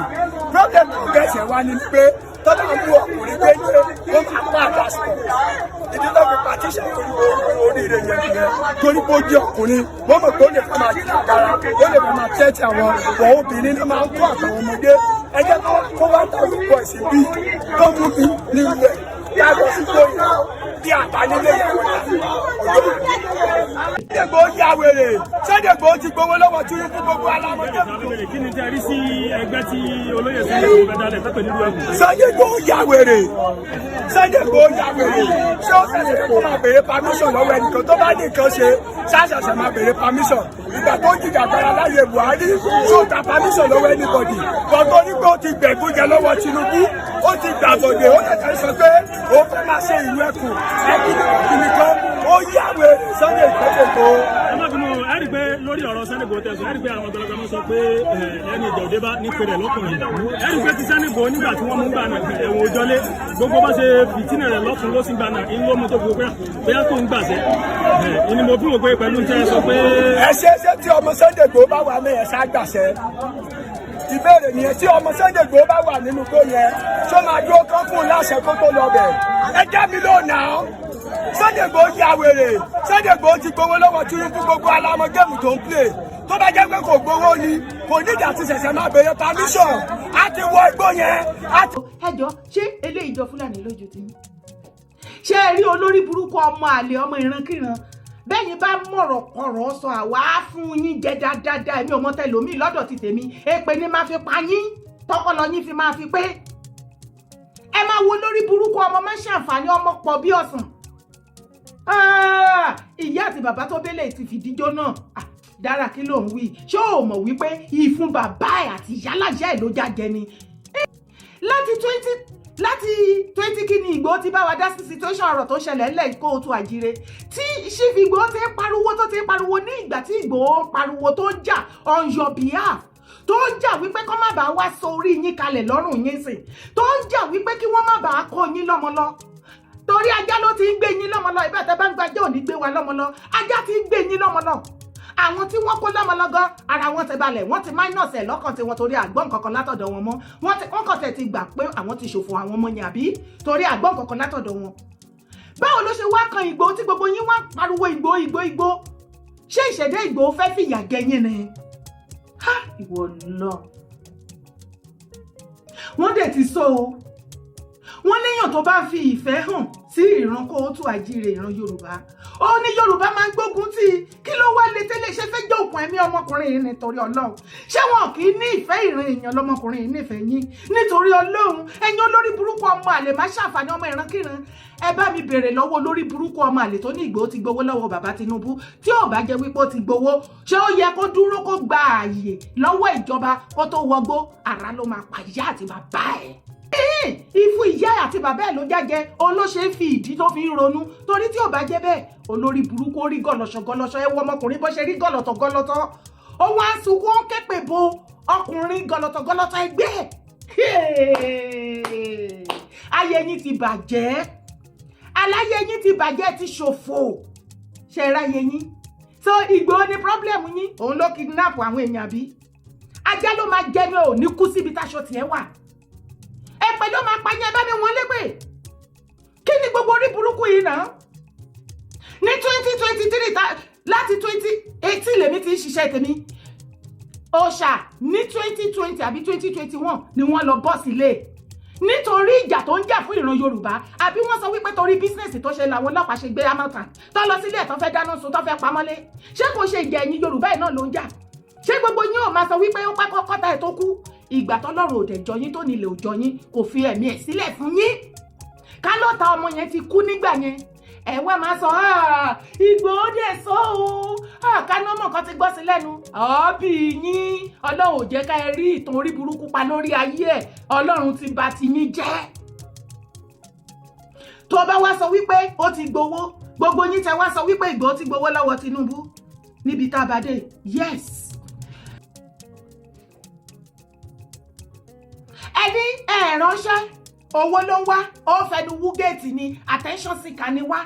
Problem tó gẹ̀ẹ́sẹ̀ wá ní pé tọ́lá mú ọkùnrin gbé, wọ́n máa pa àdásùn. Ìdí tó fi partition torí oríire yẹn nìyẹn, torí pé ó jẹ́ ọkùnrin. Wọ́n mọ̀ pé ó lè fẹ́ máa jàkàrà, ó lè fẹ́ máa tẹ́tí àwọn wọ̀. Obìnrin náà máa ń kó àtàwọn ọmọdé. Ẹ jẹ́ kó 1,000 boys bí tó mú mi ní ilẹ̀ yá lọ sí gbóyè bí àbánilé yẹn. Sunday Igboho ya wèrè. Sunday Igboho ti gbowó lọ́wọ́ Tinubu, gbogbo alámọ̀jẹ́. Kí ni tẹ́ rí sí ẹgbẹ́ tí olóyè Sunday Igboho fẹ́ dálẹ̀ pẹ́pẹ́ nílùú ẹ̀kún? Sunday Igboho ya wèrè. Sunday Igboho ya wèrè. Ṣé ó ṣẹ̀ṣẹ̀ kó máa béèrè permission lọ́wọ́ ẹnìkan? Tó bá ní nǹkan ṣe, ṣáṣẹ̀ṣẹ̀ máa béèrè permission? Ìgbà tó ń jìjàgbara láyé Buhari, tó gba permission lọ́wọ́ anybody? Bọ́tọ́ ní pé ó ti gbẹ̀gúnjẹ lọ́wọ́ Tinubu, ó ti gbàbọ̀dé, ó tẹ̀sẹ̀ sọ pé ó fẹ́ máa ṣe ìlú ẹkùn ẹkùn kan. Ó yá wèrè, Sunday Igboho. Ẹ má bínú, ẹ rí i pé lórí ọ̀rọ̀ Sunday Igboho tẹ̀sán, ẹ rí i pé àwọn ọ̀dọ́lọ́gbọ́n máa sọ pé ẹni ìjà òde bá ní pèrè lọ́kùnrin. Ẹ rí i pé ti Sunday Igboho, nígbà tí wọ́n mú gbà náà, ẹ̀wọ̀n òjọ́lé, gbogbo bá ṣe fìtínà rẹ̀ lọ́tún ló sì gbà náà ń ló mú tó fi wò pé bóyá tó ń gbàṣẹ ìní. Mo fi wò pé pẹ̀lú tẹ́ sọ pé. Ẹ ṣe ṣe tí ọmọ Sunday Igboho bá wà mẹ́yẹn ṣá gbàṣẹ? Ìbéèrè nìyẹn. Tí ọmọ Sunday Igboho bá wà nínú tó yẹn, ṣó máa dúró kán fún un láṣẹ kó tó lọ bẹ̀? Ẹ já mi lónàá. Sunday Igboho ya wèrè. Sunday Igboho ti gbowó lọ́wọ́ Tinubu, gbogbo alámọ̀ game tó ń play. Tó bá jẹ́ pé kò gbowó ni, kò nídìí àti ṣẹ̀ṣẹ̀ máa béèrè permission. Á ti wọ igbó yẹn. Ẹ jọ, ṣé eléyìí jọ Fúlàní lójú tí yín? Ṣé ẹ rí olórí burúkú, ọmọ àlè, ọmọ ìrankíran? Bẹ́yìn bá mọ̀rọ̀ kọ̀rọ̀ sọ, àwa á fún yín jẹ dáadáa. Èmi ò mọ tẹlòmíì lọ́dọ̀ ti tèmi, èpè ni máa fi pa yín, tọpọlọ yín fi máa fi pé. Ẹ máa wo lórí burúkú, ọmọ má ṣàǹfààní, ọmọ pọ̀ bí ọ̀sán. Ìyá àti bàbá tó bẹ́lẹ̀ ti fìdíjọ́ náà. Dára, kí ló ń wí? Ṣé o mọ̀ wípé ìfun bàbá ẹ̀ àti ìyálàyà ẹ̀ ló jájẹ ni? Láti twenty kí ni Ìgbòho ti bá wa dá sí situation ọ̀rọ̀ tó ṣẹlẹ̀ ńlẹ̀ kóòtù àjíire tí Chief Ìgbòho ti ń pariwo, tó ti ń pariwo ní ìgbà tí Ìgbòho ń pariwo, tó ń jà on your behalf, tó ń jà wípé kọ́ má bàa wá sórí yín kalẹ̀ lọ́rùn yín sìn, tó ń jà wípé kí wọ́n má bàa kó yín lọ́mọ lọ, torí ajá ló ti ń gbé yín lọ́mọ lọ. Ìbá tẹ́ bá ń gbajẹ́ òní gbé wa lọ́mọ lọ, ajá ti ń gbé yín lọ́mọ lọ. Àwọn tí wọ́n kó lọ́mọ lọ gan, ara wọn ti balẹ̀, wọ́n ti minus ẹ̀ lọ́kàn tiwọn, torí àgbọ̀n kankan látọ̀dọ̀ wọn mọ́. Wọ́n ti wọ́n kàn tẹ̀ ti gbà pé àwọn ti ṣòfò àwọn ọmọ yẹn, àbí torí àgbọ̀n kankan látọ̀dọ̀ wọn. Báwo ló ṣe wá kan Ìgbòho tí gbogbo yín wá pariwo Ìgbòho, Ìgbòho, Ìgbòho? Ṣé ìṣẹ̀dá Ìgbòho fẹ́ fìyà jẹ yín ni? Ha, ìwọ lọ. Wọ́n dẹ̀ ti sọ o, wọ́n léèyàn tó bá fi ìfẹ́ hàn Sí ìran káàárọ̀ oòjíire, ìran Yorùbá, ó ní Yorùbá máa ń gbógun tí. Kí ló wá lè tẹ́lẹ̀ ṣe fẹ́ jẹ́ òkun ẹ̀mí ọmọkùnrin yìí? Nítorí Ọlọ́run, ṣé wọn kì í ní ìfẹ́ ìran èèyàn lọmọkùnrin yìí nífẹ̀ẹ́ yín? Nítorí Ọlọ́run, ẹ̀yin olórí burúkú, ọmọ àlè má ṣàǹfààní, ọmọ ìrankíran, ẹ bá mi bèrè lọ́wọ́ olórí burúkú ọmọ àlè tó ní Ìgbòho ti gbowó lọ́wọ́ bàbá Tinubu. Tí ò bá jẹ́ wípé ó ti gbowó, ṣé ó yẹ kó dúró kó gba ààyè lọ́wọ́ ìjọba kó tó wọgbó? Àrá ló máa pa ìyá àti bàbá ẹ̀. Ìfún ìyá àti bàbá ẹ̀ ló jájẹ, òun ló ṣe ń fi ìdí tó fi ń ronú, torí tí ò bá jẹ́ bẹ́ẹ̀, olórí burúkú, ó rí gọlọṣọ gọlọṣọ. Ẹ wo ọmọkùnrin bó ṣe rí gọlọtọ gọlọtọ, ó wá ń sunkún, ó ń képe bo ọkùnrin gọlọtọ gọlọtọ ẹgbẹ́ ẹ̀. Ayé yín ti bàjẹ́, aláyé yín ti bàjẹ́, ti ṣòfò ṣe ráyé yín. So Ìgbòho ni problem yín, òun ló kidnap àwọn èèyàn bí ajá ló máa jẹnu ẹ, ò ní kú síbi táṣọ tiẹ̀ wà. Ẹ̀pẹ̀ ló máa pa yín. Ẹ bá mi wọ́n lépè. Kí ni gbogbo orí burúkú yìí náà ní 2023? Láti 2018 lèmi ti ń ṣiṣẹ́ tèmi. Òòṣà ní 2020 àbí 2021 ni wọ́n lọ bọ́ sílé nítorí ìjà tó ń jà fún ìran Yorùbá, àbí wọ́n sọ wípé torí business tó ṣe làwọn ọlọ́pàá ṣe gbé Hamilton tó lọ sílé ẹ̀, tó fẹ́ dáná sun, tó fẹ́ pamọ́lé? Ṣé kò ṣe ìjà ẹ̀yin Yorùbá ẹ̀ náà ló ń jà? Ṣé gbogbo yín ò máa sọ wípé ó pákó kọ́ta ẹ̀ tó kú? Ìgbà tọ́lọ́run ò dẹ̀ jọ yín, tó nílẹ̀ ò jọ yín, kò fi ẹ̀mí ẹ̀ sílẹ̀ fún yín. Ká ló ta ọmọ yẹn ti kú nígbà yẹn, ẹ wá máa sọ Ìgbòho dẹ̀ sọ o, kánámọ̀ kan ti gbọ́ sí lẹ́nu ọ̀ọ́bì yín. Ọlọ́run ò jẹ́ ká ẹ rí ìtàn orí burúkú pa lórí ayé ẹ̀. Ọlọ́run ti bà ti yín jẹ́. Tó bá wá sọ wípé ó ti gbowó, gbogbo yín tẹ wá sọ wípé Ìgbòho ti gbowó lọ́wọ́ Tinubu níbi tá a bá dé, yes, ẹni ẹ ránṣẹ́ owó ló ń wá, ó fẹnu wú géètì ni, attention seeker ni wá.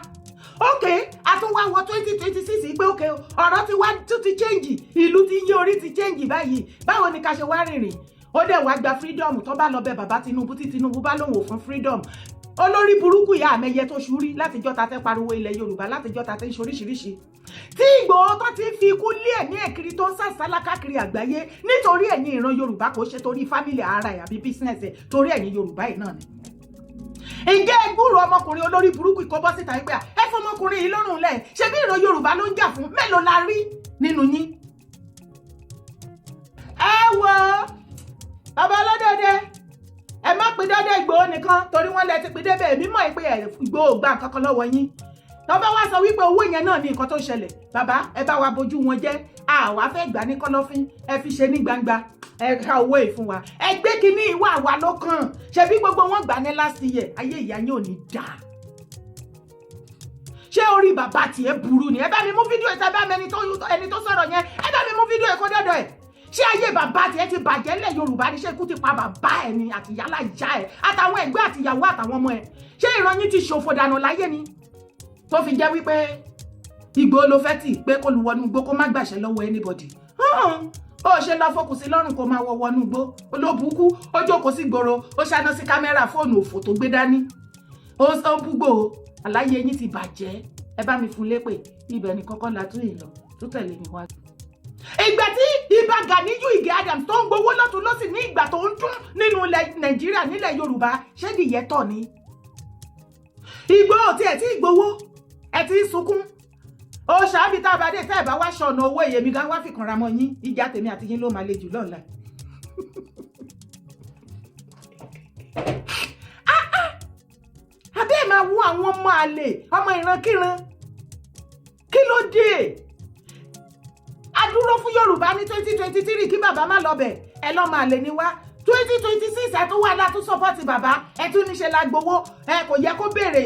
Ok, a tún wá wọ 2026 pé ok, ọ̀rọ̀ ti wá tún ti change, ìlú ti yí, orí ti change báyìí. Báwo ni ká ṣe wá rìnrìn? Ó dẹ̀ wá gba freedom. Tó bá lọ bẹ bàbá Tinubu, tí Tinubu bá lóun ò fún freedom, olórí burúkú ìyá àmẹyẹ tó ṣúrí látijọ́ ta tẹ́ pariwo ilẹ̀ Yorùbá, látijọ́ ta tẹ́ ń ṣoríṣiríṣi, tí Ìgbòho tó ti fi ikú lé ẹ̀mí ẹ̀ kiri, tó ń sàsálà káàkiri àgbáyé nítorí ẹ̀yin ìran Yorùbá, kò ṣe torí family ara ẹ̀ àbí business ẹ̀, torí ẹ̀yin Yorùbá yìí náà ni. Ǹjẹ́ gbúrò ọmọkùnrin olórí burúkú kó bọ́ síta wípé ẹ fọmọkùnrin yìí lọ́rùn lẹ̀, ṣe bí ìran Yorùbá ló ń jà fún? Mélòó la rí nínú yín? Ẹ wo bàbá ọlọ́dọọdẹ, ẹ má pín dọ́dọ̀ Ìgbòho nìkan, torí wọ́n lẹ ti pín débẹ̀. Èmi mọ̀ pé Ìgbòho gbà nǹkan kan lọ́wọ́ yín. Tọ́ bá wá sọ wípé owó yẹn náà ní nǹkan tó ń ṣẹlẹ̀, bàbá, ẹ bá wa bójú wọn jẹ́. Àwa fẹ́ gbà ní kọ́lọ́fín, ẹ fi ṣe ní gbangba, ẹ ká owó yìí fún wa, ẹ gbé kínní ìwà wa ló kàn. Ṣebí gbogbo wọn gbà ní last year. Ayé ìyá yín ò ní dáa. Ṣé orí bàbá tiẹ̀ burú ni? Ẹ bá mi mú fídíò ẹ, bá mi ẹni tó sọ̀rọ̀ yẹn, ẹ bá mi mú fídíò ẹ kó dọ́dọ̀ ẹ̀. Ṣé ayé bàbá tiẹ̀ ti bàjẹ́ ńlẹ̀ Yorùbá ni? Ṣé ikú ti pa bàbá ẹ̀ ni, àtìyálà ìyá ẹ̀, àtàwọn ẹ̀gbẹ́, àtìyàwó, àtàwọn ọmọ ẹ̀? Ṣé ìran yín ti ṣòfò dànù láyé ni, tó fi jẹ́ wípé Ìgbòho ló fẹ́ tì pé kó lu wọnú igbó, kó má gbàṣẹ lọ́wọ́ anybody? Ó ṣe lọ fọkùn sí lọ́rùn kó máa wọ wọnú igbó. Olóbùkú, ó jókòó sí gbòòrò, ó ṣáná sí kámẹ́rà fóònù òfò tó gbé dání, ó ń búgbò. Àláyé yín ti bàjẹ́. Ẹ bá mi fún lépè. Ibẹ̀ ni kọ́kọ́ la tún ìlọ tó tẹ̀lé mi wá. Ìgbà tí Ìbà Ganiyu Ige Adams tó ń gbowó lọ́tún lọ́sì ní ìgbà tó ń dún nínú ilẹ̀ Nàìjíríà, nílẹ̀ Yorùbá, ṣé nìyẹn tọ̀ ni? Ìgbòho tí ẹ̀ tí ìgbowó ẹ ti ń sunkún ó ṣáàbì tá a bá dé tẹ́ ẹ̀ bá wá ṣọ̀nà owó èyèmí gan wá fìkànra mọ́ yín. Ìjà tèmi àti yín ló máa le jù lọ́la. Àbẹ́ ẹ̀ máa wú àwọn ọmọ àlè, ọmọ ìrankíran. Kí ló dé? A dúró fún Yorùbá ní 2023 kí bàbá má lọ bẹ̀, ẹ lọ́ máa lè ní wá. 2026, ẹ tún wà látún support bàbá, ẹ tún níṣe la gbowó. Ẹ kò yẹ kó béèrè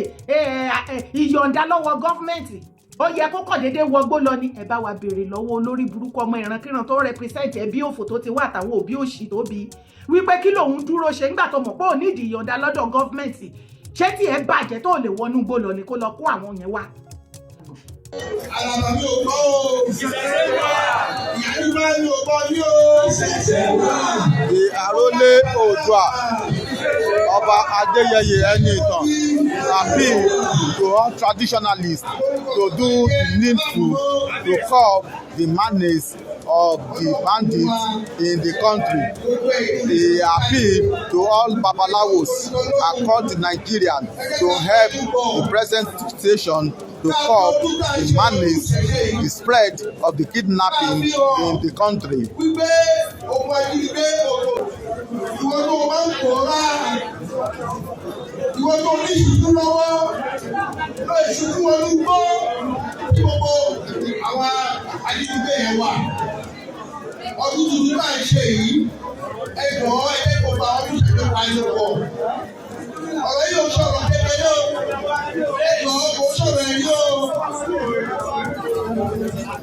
ìyọ̀ǹda lọ́wọ́ government, ó yẹ kó kàn déédéé wọgbó lọ ni. Ẹ bá wa béèrè lọ́wọ́ olórí burúkú, ọmọ ìrankíran tó represent ẹbí òfò tó ti wá, àtàwọn òbí òṣì tó bí, wípé kí lòun dúró ṣe ńgbà tó mọ̀ pé ò nídìí ìyọ̀ǹda lọ́dọ̀ government? Ṣé tí ẹ bàjẹ́ tó lè wọnú igbó lọ ni kó lọ kó àwọn yẹn wá? Àràbà mi ò gbọ́ o. Ìyá Yorùbá mi ò gbọ́ yí o. The Arole Oòduà, Ọba Adeyeye Enitan, appeal to all traditionalists to do the needful to curb the menace of the bandits in the country. He appealed to all Babalawos across the Nigeria to help the present situation to curb the madness, the spread of the kidnapping in the country. Wípé ogun ajínigbé òkò ìwọ tó o máa ń pòórá, ìwọ tó ní ìṣubú lọ́wọ́ lọ, ìṣubú wọnú gbó tí gbogbo àwọn ajínigbé yẹn wà. Ọdún tuntun náà ń ṣe yìí, ẹ jọ̀ọ́, ẹ jẹ́ gbogbo àwọn tó ṣẹlẹ̀ wáyé pọ̀. Ọ̀rọ̀ yìí ò sọ̀rọ̀ kékeré o, ẹ jọ̀ọ́, kò sọ̀rọ̀ ẹ̀yìn o.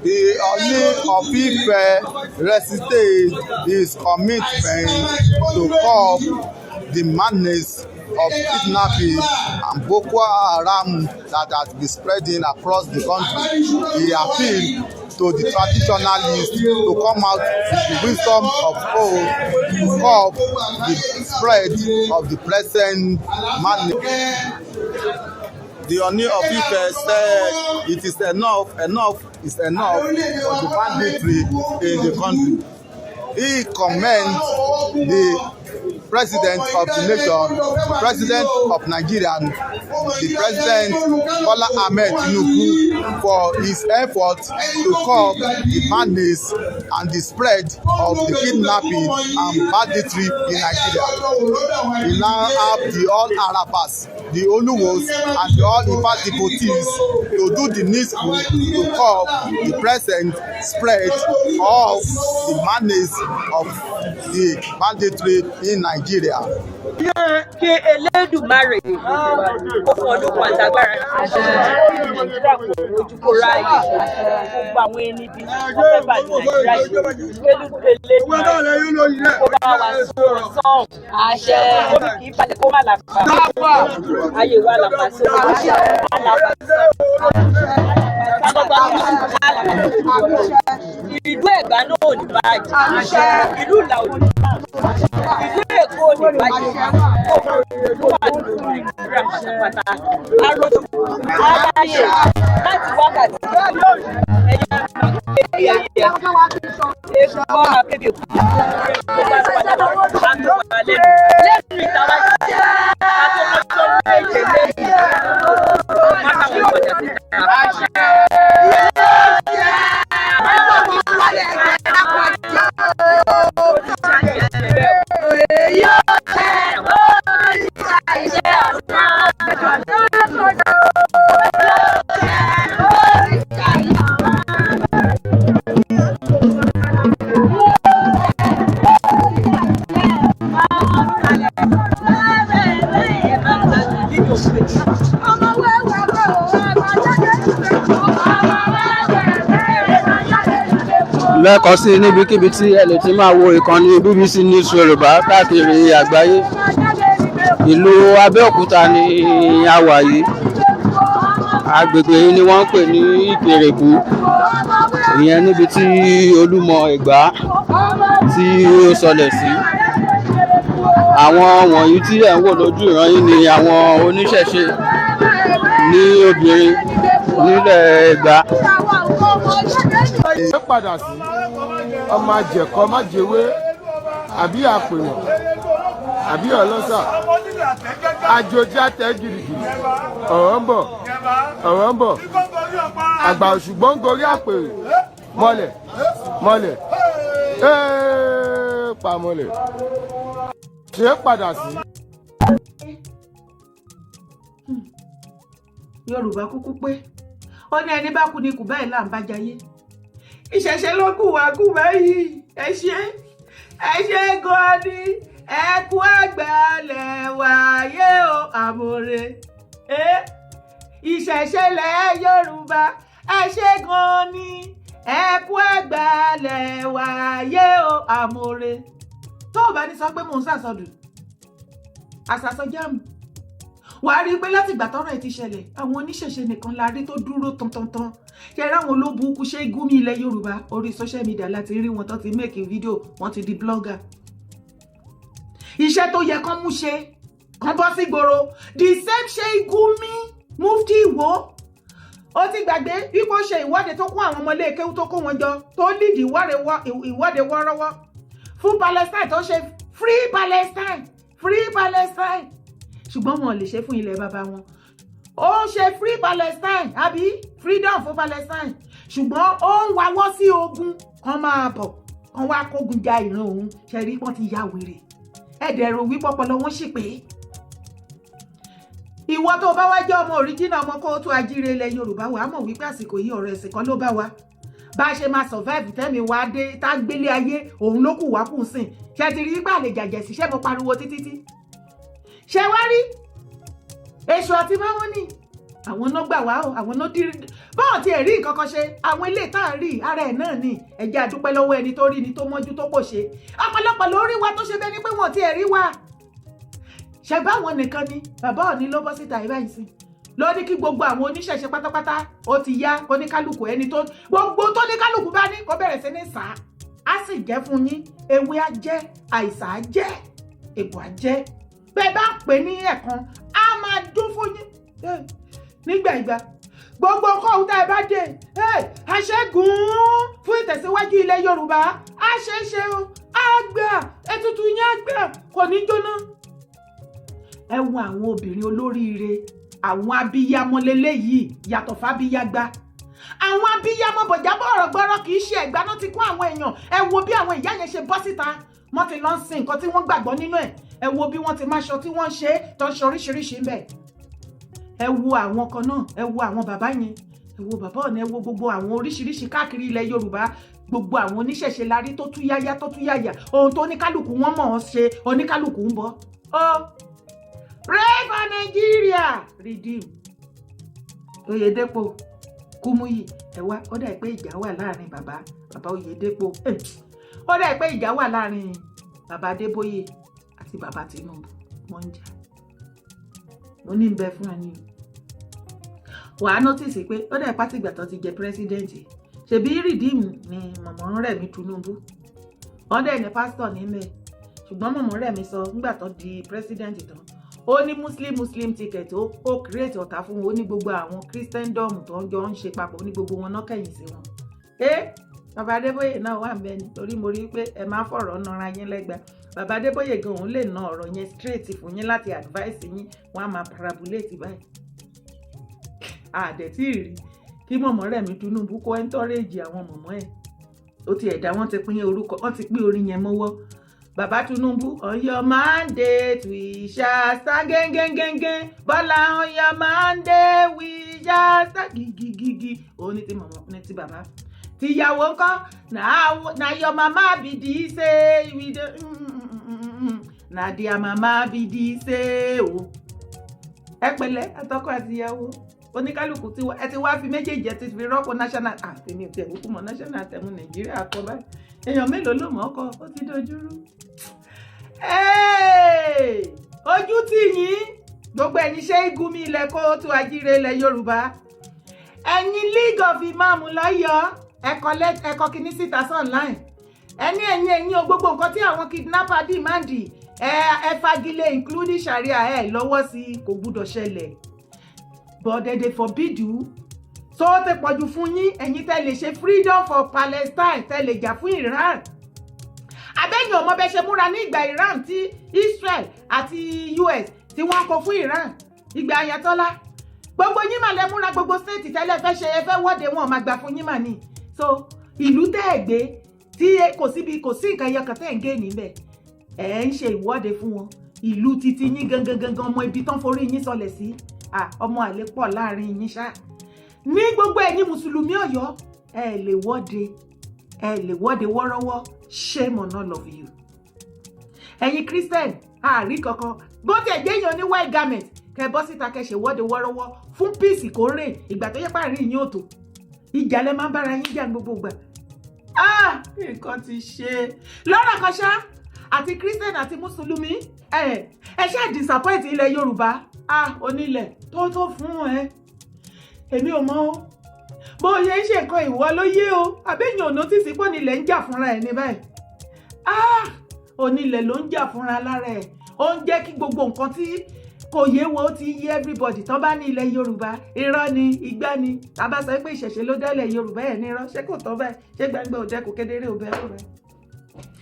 The Ooni of Ife restated his commitment to curb the madness of kidnapping and Boko Haram that has been spreading across the country. He appealed to the traditionalists to come out with the wisdom of old to curb the spread of the present madness. The Ooni of Ife said it is enough, enough is enough for the banditry in the country. He commends the president of the nation, the president of Nigeria, the President Bola Ahmed Tinubu, for his effort to curb the madness and the spread of the kidnapping and banditry in Nigeria. He now have the all Arabas, the Oluwos and the all Ifa devotees to do the needful to curb the present spread of the madness of the banditry in Nigeria. Kí Elédùmarè kó fún ọdún kan àtàgbára. Nàìjíríà kò rojú kó ráàyè. Gbogbo àwọn ẹni bí wọ́n fẹ́ bà ní Nàìjíríà jẹ́, Elédùmarè kó bá wa sún wọn sọ́hùn. Omi kì í balẹ̀ kó má làpá. Ayé wa làpá sí omi àlàpà sí. Ìlú Ẹ̀gbá náà ò ní bàjẹ́, ìlú Ìlà ò ní bàjẹ́, ìlú Èkó ò ní bàjẹ́. Gbogbo ìlú wà nínú Nàìjíríà pátápátá arójú aráyè láti wákàtí ẹ̀yà máa kéde ayé èkó máa kéde kú kó bá padà àtò wà lẹ́nu lẹ́nu ìtawá àtò ọjọ́ méje lẹ́yìn má táwọn padà síta. Lẹ́ẹ̀kan sí, níbikíbi tí ẹ lè ti máa wo ìkànnì BBC News Yorùbá káàkiri àgbáyé, ìlú Abẹ́òkúta ni a wà yìí. Agbègbè yìí ni wọ́n ń pè ní Ìkèrèkú, ìyẹn níbi tí Olúmọ Ẹ̀gbá tí ó sọlẹ̀ sí. Àwọn wọ̀nyí tí ẹ̀ ń wò lójú ìran yìí ni àwọn oníṣẹ̀ṣe ní obìnrin nílẹ̀ Ẹ̀gbá. Ẹ padà sí ọmọ àjẹkọ májèwé àbí àpèwọ̀n àbí ọlọ́sà àjòjì àtẹ gìrìgìrì. Ọ̀rọ̀ ń bọ̀, ọ̀rọ̀ ń bọ̀. Àgbà òṣùgbọ́n ń gorí àpèrè mọ́lẹ̀ mọ́lẹ̀ ee pamọ́lẹ̀ ṣe é padà sí. Yorùbá kúkú pé ó ní ẹni bá kú ni kù báyìí là ń bá jayé. Ìṣẹ̀ṣẹ̀ ló kù wá kù báyìí. Ẹ ṣe, ẹ ṣe gan ni. Ẹ kú àgbàlẹ̀ wáyé o, àmọ̀rẹ́ ìṣẹ̀ṣẹ̀ lẹ̀ Yorùbá. Ẹ ṣe gan ni, ẹ kú àgbàlẹ̀ wáyé o, àmọ̀rẹ́. Tó o bá ní sọ pé mò ń sàsọdùn àsàsọ jáàmù, wàá rí i pé láti ìgbà tọ́rọ̀ ẹ̀ ti ṣẹlẹ̀, àwọn oníṣẹ̀ṣe nìkan la rí tó dúró tantantan. Ṣe ráwọn olóbùkún ṣe gúnmi ilẹ̀ Yorùbá, orí social media láti rí wọn tó ti make video, wọ́n ti di blogger. Iṣẹ́ tó yẹ kán mú ṣe, kán bọ́ sí gbòòrò. The same ṣe Gumi, Mufti Ìwó. Ó ti gbàgbé wípé ó ṣe ìwọ́de tó kó àwọn ọmọlé kéwú, tó kó wọn jọ, tó lead ìwọ́de wọ́ọ́rọ́wọ́ fún Palestine, tó ṣe "Free Palestine, free Palestine", ṣùgbọ́n wọn ò lè ṣe fún ilẹ̀ bàbá wọn. Ó ń ṣe "Free Palestine" àbí "freedom fún Palestine", ṣùgbọ́n ó ń wawọ́ sí ogun kan máa bọ̀, kan wá kógun ja ìran òun. Ṣe rí, wọ́n ti ya wèrè. Ẹ̀ẹ́dẹ̀rò wípé ọpọlọ wọn sì pé. Ìwọ tó bá wá jẹ́ ọmọ original, ọmọ káàárọ̀ oòjíire ilẹ̀ Yorùbá, wàá mọ̀ wípé àsìkò yìí, ọ̀rọ̀ ẹ̀sìn kan ló bá wa. Bá a ṣe máa survive tẹ́mi wá dé tá gbélé ayé, òun ló kù wá kù sìn. Ṣe ti rí gbà lè jàjẹ̀ sí? Ṣé mo pariwo títí tí ṣe wá rí èṣù àti mámọ́nì? Àwọn náà gbà wá o, àwọn náà dírí báwọn ti ẹ̀ rí nǹkan kan ṣe. Àwọn ilé tá à ń rí ara ẹ̀ náà ni. Ẹ jẹ́ a dúpẹ́ lọ́wọ́ ẹni tó rí ni, tó mọ́jú, tó pò ṣe. Ọ̀pọ̀lọpọ̀ ló rí wa tó ṣe bẹ́ẹ̀ ni pé wọ́n ti ẹ̀ rí wa. Ṣe báwọn nìkan ni bàbá Ọ̀ní ló bọ́ síta ìbáyìí sí, ló ní kí gbogbo àwọn oníṣẹ̀ṣe pátápátá, ó ti yá, oníkálukú, ẹni tó gbogbo tó ní kálukú bá ní kó bẹ̀rẹ̀ sí ní sá á sì jẹ́ fún yín. Ewé á jẹ́, àìsàn á jẹ́, ègbò á jẹ́. Bẹ́ẹ̀ bá pè ní ẹ̀kan, á máa dún fún yín nígbà ìgbà gbogbo. Nǹkan ọ̀hún tá ẹ bá dé, àṣẹ́gun fún ìtẹ̀síwájú ilẹ̀ Yorùbá, á ṣe é ṣe o, á gbà, ètùtù yín á gbà, kò ní jóná. Ẹ wo àwọn obìnrin olóríire, àwọn abiyamọ leléyìí, yàtọ̀ fábíyágbá, àwọn abiyamọ bọ̀jábọ̀ ọ̀rọ̀ gbọ́rọ̀. Kì í ṣe ẹ̀gbá náà ti kó àwọn èèyàn. Ẹ wo bí àwọn ìyá yẹn ṣe bọ́ síta, wọ́n ti lọ sin nǹkan tí wọ́n gbàgbọ́ nínú ẹ̀. Ẹ wo bí wọ́n ti máa ṣọ tí wọ́n ń ṣe tó ń ṣe oríṣiríṣi ń bẹ̀. Ẹ wo àwọn kan náà, ẹ wo àwọn bàbá yẹn, ẹ wo bàbá ọ̀nà, ẹ wo gbogbo àwọn oríṣiríṣi káàkiri ilẹ̀ Yorùbá. Gbogbo àwọn oníṣẹ̀ṣe la rí tó tú yáyá, tó tú yáyà. Ohun tó oníkálukú wọn mọ̀ ọ́n ṣe, oníkálukú ń bọ̀. Ó pray for Nigeria, redeem Oyedepo, Kúmúyì. Ẹ wá, ó dà pé ìjà wà láàrin bàbá Oyedepo, ó dà pé ìjà wà láàrin bàbá Adébóyè àti bàbá Tinubu. Wọ́n ń jà. Mo ní bẹ fún ẹni wàá notice pé ó dẹ̀ pátìgbà tó ti jẹ president. Ṣebí Redeem ni mọ̀mọ́ Rẹ̀mí Tinubu, wọ́n dẹ̀ ní pásítọ̀ nílẹ̀, ṣùgbọ́n mọ̀mọ́ Rẹ̀mí sọ nígbà tó di president tán, ó ní Muslim Muslim ticket, ó create ọ̀tá fún wọn. Ó ní gbogbo àwọn Christendom tó ń jọ ń ṣe papọ̀, ó ní gbogbo wọn náà kẹ̀yìn sí wọn. Ẹ bàbá Adébóyè náà wà ń bẹ, nítorí mo rí i pé ẹ máa fọ̀rọ̀ nara yín lẹ́gbàá. Bàbá Adébóyè gan, òun lè na ọ̀rọ̀ yẹn straight fún yín láti advice yín, wọ́n á máa parabolate báyìí. Àdẹ̀tí rí kí mọ̀mọ́ Rẹ̀mí Tinubu kó encourage àwọn mọ̀mọ́ ẹ̀. Ó ti ẹ̀dá, wọ́n ti pín orúkọ, wọ́n ti pín orin yẹn mọ́wọ́. Bàbá Tinubu, on your mandate we shall stand gẹ́gẹ́gẹ́gẹ́. Bọ́lá, on your mandate we shall stand gigigigi. Òun ní ti mọ̀mọ́, ní ti bàbá. Tìyàwó ńkọ́? Na your mama be this, say we dey na their mama be this o. Ẹ pẹ̀lẹ́, àtọkọ àtìyàwó, oníkálukú tí ẹ ti wá fi méjèèjì, ẹ ti fi rọ́pò national àtẹ̀mí ò tiẹ̀ kúkú mọ̀ national anthem Nàìjíríà kọ báyìí. Èèyàn mélòó ló mọ̀ ọ́ kọ? Ó ti dojúrú. Ojú tì yín, gbogbo ẹ̀yin ṣe igumi ilẹ̀ káàárọ̀ oòjíire ilẹ̀ Yorùbá, ẹ̀yin League of Imam lọ́yọ̀ọ́, ẹ̀kọ́ kìíní síta sí online. Ẹni ẹ̀yin o, gbogbo nǹkan tí àwọn kidnapper demand, ẹ fagilé, including Sharia. Ẹ lọ́wọ́ sí, kò gbúdọ̀ ṣẹlẹ̀, but they forbid you. So ó ti pọ̀jù fún yín. Ẹ̀yin tẹ́ lè ṣe "Freedom for Palestine", tẹ́ lè jà fún Iran, abẹ́yìn ọmọ bẹ́ẹ̀ ṣe múra ní ìgbà Iran, tí Israel àti US tí wọ́n kọ fún Iran, ìgbà Ayatollah, gbogbo yín mà lẹ múra. Gbogbo state tẹ́lẹ̀ fẹ́ ṣe, ẹ fẹ́ wọ́de, wọn máa gbà fún yín mà ní. So ìlú tẹ́ ẹ̀ gbé, tí kò síbi, kò sí nǹkan ẹyọ kan tẹ́ ẹ̀ ń gé níbẹ̀, ẹ̀ ń ṣe ìwọ́de fún wọn. Ìlú titi yín gangan gangan, ọmọ ibi tán forí yín sọlẹ̀ sí, ọmọ àlè pọ̀ láàrin yín ṣá. Ní gbogbo ẹ̀yin mùsùlùmí Ọ̀yọ́, ẹ lè wọ́de, ẹ lè wọ́de wọ́rọ́wọ́. Shame on all of you. Ẹ̀yin Christian, àárí kankan bó tiẹ̀ jẹ́ èèyàn ní white garment, kẹ bọ́ síta, kẹ ṣe wọ́de wọ́rọ́wọ́ fún peace kó rè. Ìgbà tó yẹ pàrí yín òtò, ìjà lẹ máa ń bára yín jà gbogbo ìgbà. Ah, nǹkan ti ṣe lọ́rọ̀ kan ṣá. Àti Christian àti mùsùlùmí, ẹ ṣáà disappoint ilẹ̀ Yorùbá. Ah, onílẹ̀ tó tó fún ẹ, èmi ò mọ̀ o. Bó ṣe ń ṣe nǹkan, ìwọ ló yé o. Àbẹ́yìn ò notice pé onílẹ̀ ń jà fúnra ẹ̀ ní báyìí? Ah, onílẹ̀ ló ń jà fúnra lára ẹ̀. Ó ń jẹ́ kí gbogbo nǹkan tí Kò yé wọn, ó ti yé everybody. Tán bá ní ilẹ̀ Yorùbá, irọ́ ni, igbá ni. Tá bá sọ pé ìṣẹ̀ṣe ló dálẹ̀ Yorùbá ẹ̀ ní irọ́. Ṣé kò tọ́ bẹ́ẹ̀? Ṣé gbangba òjẹ́ kò kedere ò bẹ́ẹ̀ rẹ̀?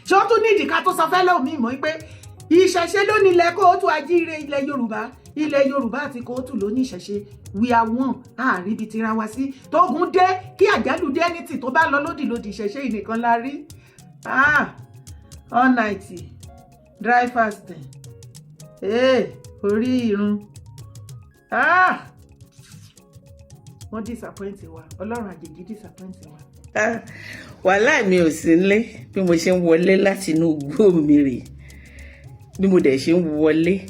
Ṣé ó tún nídìí ká tó sọ fẹ́ lómi mọ́ pé ìṣẹ̀ṣe ló ní ilẹ̀ kóòtù ajíire, ilẹ̀ Yorùbá? Ilẹ̀ Yorùbá àti kóòtù ló ní ìṣẹ̀ṣe. We are one. Àríbi tira wa sí. Tógun dé, kí àjálù dé, ẹni tì tó bá lọ lódì lódì, ìṣẹ̀ṣe yìí nìkan la rí. Ah, all night dry fasting, ee orí irun. Ah, wọ́n disappoint wa. Ọlọ́run àjèjì disappoint wa. Wàhálà mi ò sí nílé. Bí mo ṣe ń wọlé láti inú igbó mi rè, bí mo dẹ̀ ṣe ń wọlé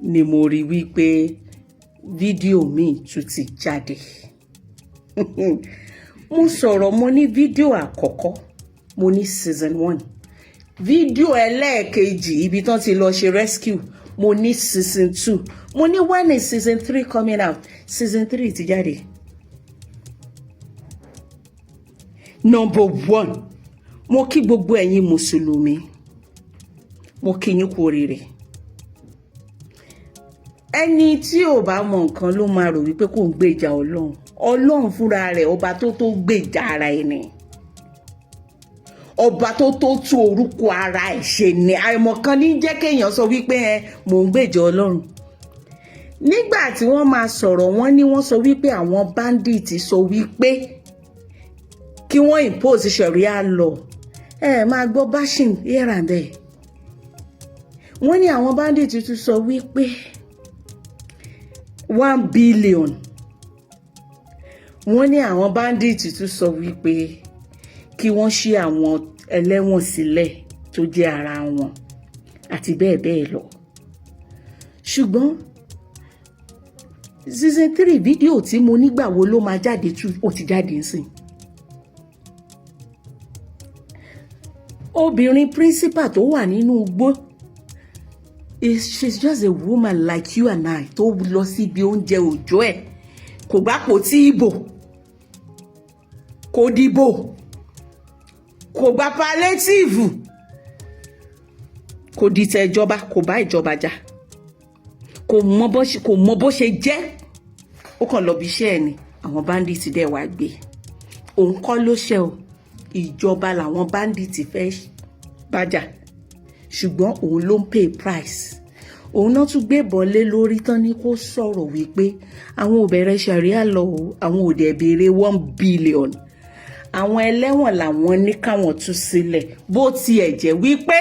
ni mo rí wípé fídíò míì tún ti jáde. Mo sọ̀rọ̀, mo ní fídíò àkọ́kọ́, mo ní season one. Fídíò ẹlẹ́ẹ̀kejì, ibi tán ti lọ ṣe rescue, mo ní season two. Mo ní, "When is season three coming out?" Season three ti jáde. Number one, mo kí gbogbo ẹ̀yin mùsùlùmí, mo kí yín kú oríire. Ẹni tí ò bá mọ nǹkan ló máa rò wípé kò ń gbèjà Ọlọ́run. Ọlọ́run fúnra rẹ̀, ọba tó gbèjà ara ẹni, ọba tó tú orúkọ ara ẹ̀ ṣe ni. Àìmọ̀kan ní jẹ́ kéèyàn sọ wípé ẹ mò ń gbèjà Ọlọ́run. Nígbà tí wọ́n máa sọ̀rọ̀, wọ́n ní wọ́n sọ wípé àwọn bandit sọ wípé kí wọ́n impose Sharia law. Ẹ máa gbọ́ bashing here and there. Wọ́n ní àwọn bandit tún sọ wípé 1 billion. Wọ́n ní àwọn bandit tún sọ wípé kí wọ́n ṣí àwọn ẹlẹ́wọ̀n sílẹ̀ tó jẹ́ ara wọn, àti bẹ́ẹ̀ bẹ́ẹ̀ lọ. Ṣùgbọ́n season three fídíò tí mo nígbà wo ló máa jáde tú, ó ti jáde nsìn. Obìnrin principal tó wà nínú igbó is, she's just a woman like you and I, tó lọ síbi oúnjẹ òòjọ́ ẹ̀. Kò gbápò tí ìbò, kò dìbò, kò gba palliative, kò dìtẹ̀ ìjọba, kò bá ìjọba jà, kò mọ bó ṣe jẹ́. Ó kàn lọ bí iṣẹ́ ẹ̀ ni. Àwọn bandits dẹ̀ wá gbé. Òun kọ́ ló ṣe o, ìjọba làwọn bandits fẹ́ bájà, ṣùgbọ́n òun ló ń pay price. Òun náà tún gbébọn lé lórí tán ní kó sọ̀rọ̀ wípé àwọn ò bẹ̀rẹ̀ Sharia law o, àwọn ò dẹ̀ béèrè 1 billion, àwọn ẹlẹ́wọ̀n làwọn ní káwọn tú sílẹ̀. Bó tiẹ̀ jẹ́ wípé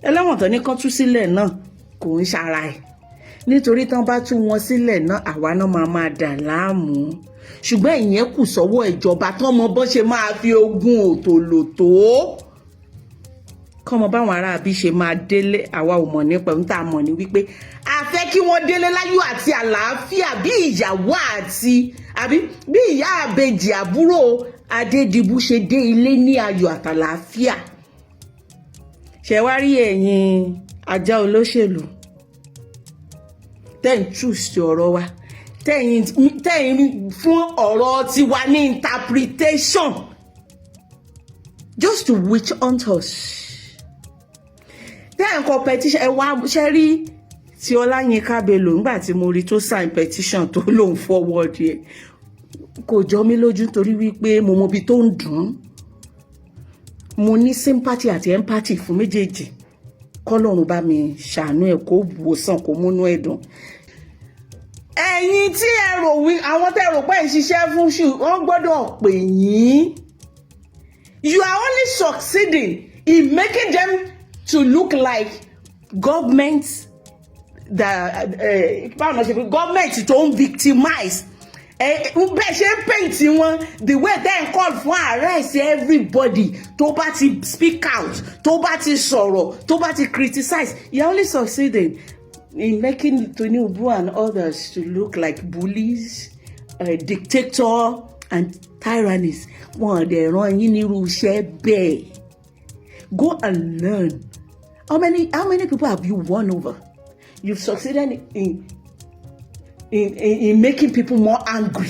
ẹlẹ́wọ̀n tó ní kán tú sílẹ̀ náà kò ń ṣara ẹ̀, nítorí tán bá tú wọn sílẹ̀ náà, àwa náà máa máa dà láàmú. Ṣùgbọ́n ìyẹn kù sọ́wọ́ ìjọba tán mọ bó ṣe máa fi ogún òtòlò tó kọ́mọ báwọn aráabí ṣe máa délé. Àwa ò mọ̀ nípa ohun tá a mọ̀ ní wípé a fẹ́ kí wọ́n délé láyọ̀ àti àlàáfíà, bí ìyàwó àti àbí bí ìyá àbejì àbúrò Adédìbú ṣe dé ilé ní ayọ̀ àtàlàáfíà. Ṣe wá rí ẹ̀yin ajá olóṣèlú tẹ́ ń choose ọ̀rọ̀ wa, tẹ́yìn fún ọ̀rọ̀ tiwa ní interpretation just to witch hunt us, tẹ́yìn kọ petition. Ẹ wá ṣe rí tí Ọláyínká Bello, nígbà tí mo rí tó sign petition tó lòun forward yẹ, kò jọ mí lójú, torí wípé mo mọ ibi tó ń dùn ún. Mo ní sympathy àti empathy fún méjèèjì. Kọ́lọ́run bá mi ṣàánú ẹ̀, kó wòsàn, kó múnú ẹ̀ dùn. Ẹ̀yin tí ẹ rò wí, àwọn tẹ́ rò pé ń ṣiṣẹ́ fún ṣù, wọ́n gbọ́dọ̀ pè yín. You are only succeeding in making them to look like government that, báwo ni wọ́n ṣe fi government tó ń victimize bẹ́ẹ̀ ṣe ń paint wọn, the way they call fún arrest everybody tó bá ti speak out, tó bá ti sọ̀rọ̀, tó bá ti criticize. You are only succeeding in making Tinubu and others to look like bullies, dictator and tyrannies. Wọn dẹ̀ rán yín nírú iṣẹ́ bẹ́ẹ̀. Go and learn. How many people have you won over? You've succeeded in making people more angry.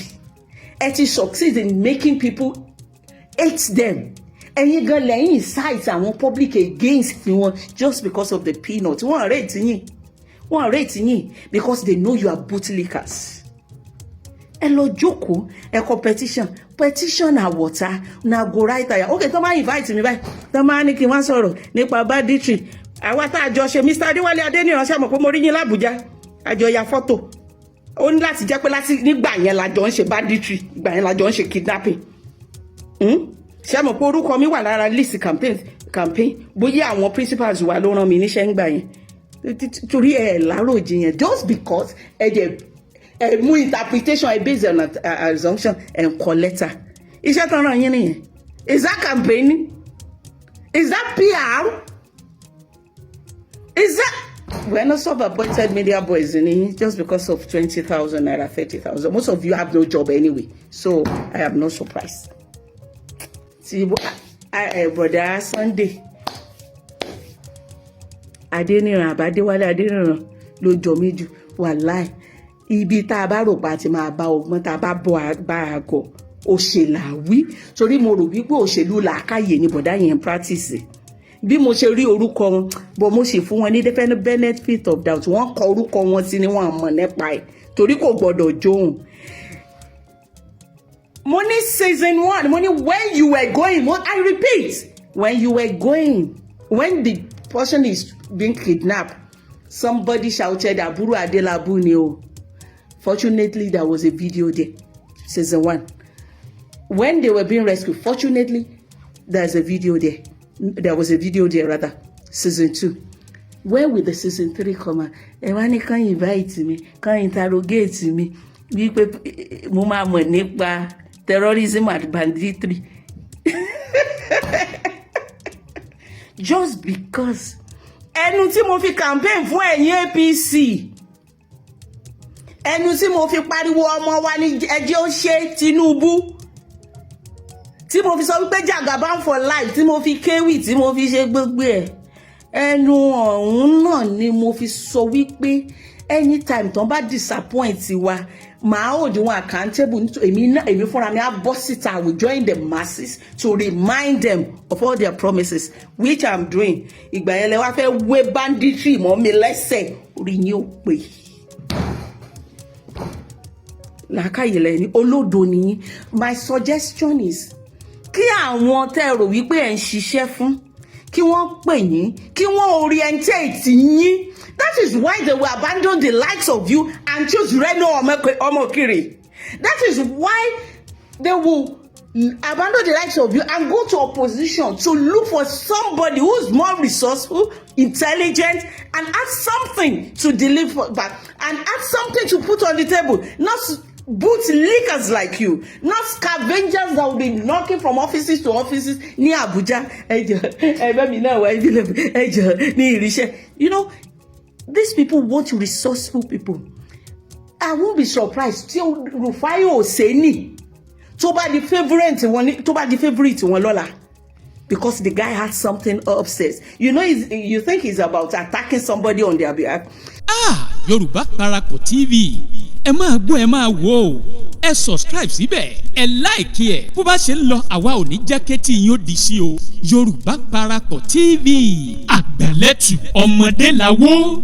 Ẹ ti succeed in making people hate them. Ẹ̀yin gan lẹ́yìn incite àwọn public against wọn just because of the peanut. Wọ́n rate yín, Wọ́n rate yín because they know you are bootlickers. Ẹ lọ jókòó, ẹ kọ petition. Petition na water, una go write aya. Ok, tó máa invite mi báyìí, tó máa ní kí n wá sọ̀rọ̀ nípa banditry, àwa tá a jọ ṣe, Mr. Adéwálé Adéníran, ṣe mọ̀ pé mo rí yín l'Àbújá, àjọ ya fọ́tò. Ó ní láti jẹ́ pé láti nígbà yẹn la jọ ń ṣe banditry, ìgbà yẹn la jọ ń ṣe kidnapping. Ṣé mọ̀ pé orúkọ mi wà lára list campaign? Bóyá àwọn principals wa ló rán mi níṣẹ́ ńgbà yẹn, torí ẹ láròjiyàn. Just because ẹ jẹ ẹ mú interpretation, ẹ based on assumption, ẹ ń kọ lẹ́tà. Iṣẹ́ tán ràn yín nìyẹn. Is that campaigning? Is that PR? Is that? We're not self-appointed media boys in just because of 20,000 naira, 30,000. Most of you have no job anyway, so I am not surprised. Ti bọ̀dá Sunday Adéníran àbádéwálé Adéníran ló jọ mí jù. Wàláì, ibi tá a bá rò pa ti máa bá ọgbọ́n, tá a bá bọ́ bá a gọ̀ òṣèlà wí, torí mo rò wípé òṣèlú làákàyè ni bọ̀dá yẹn practice. Bí mo ṣe rí orúkọ wọn bọ́, mo sì fún wọn ní benefit of doubt. Wọ́n kọ orúkọ wọn sí ni wọ́n mọ̀ nípa ẹ̀, torí kò gbọ́dọ̀ jóun. Mo ní season one, mo ní when you were going, mo, I repeat, when you were going, when the person is being kidnapped, somebody shouted, "Àbúrò Adélábù ni o." Fortunately, there was a video there. Season one, when they were being rescued, fortunately there's a video there. There was a video there, rather. Season two, where will the season three come out? Ẹ wá ní kàn invite mi, kàn interrogate mi wípé mo máa mọ̀ nípa terrorism and banditry just because ẹnu tí mo fi campaign fún ẹ̀yin APC, ẹnu tí mo fi pariwo ọmọ wa ní ẹjẹ́ ó ṣe Tinubu, tí mo fi sọ wípé Jagaban for life, tí mo fi kéwì, tí mo fi ṣe gbogbo ẹ̀, ẹnu ọ̀hún náà ni mo fi sọ wípé anytime tán bá disappoint wa, màá hold wọn accountable. Èmi náà, èmi fúnra mi á bọ́ síta. I will join the masses to remind them of all their promises, which I'm doing. Ìgbà yẹn lẹ wá fẹ́ wé banditry mọ́ mi lẹ́sẹ̀. Orí yín ò pè, làákàyè lẹ́ni, olódo nìyí. My suggestion is kí àwọn tẹ́ ẹ rò wípé ẹ̀ ń ṣiṣẹ́ fún, kí wọ́n pè yín, kí wọ́n orientate yín. That is why they will abandon the likes of you and choose Reno Omokiri. That is why they will abandon the likes of you and go to opposition to look for somebody who's more resourceful, intelligent, and has something to deliver back and has something to put on the table. Not bootlickers like you, not scavengers that will be knocking from offices to offices ní Abuja. Ẹ jọ̀ọ́, ẹgbẹ́ mi náà wá ìbílẹ̀, ẹ jọ̀ọ́, ní ìríṣẹ́. These people want resourceful people. I won't be surprised tí Rufai Oseni tó bá di favourite wọn, tó bá di favourite wọn lọ́la, because the guy has something upstairs. You think he's about attacking somebody on their behalf. Ah, Yorùbá Parapọ̀ TV, ẹ máa gbọ́, ẹ máa wò ó. Ẹ subscribe síbẹ̀, ẹ like ẹ̀. Bó bá ṣe ń lọ, àwa ò ní jẹ́ kétí yín ó di sí o. Yorùbá Parapọ̀ TV, àgbàlẹ́tù ọmọdé làwọ̀.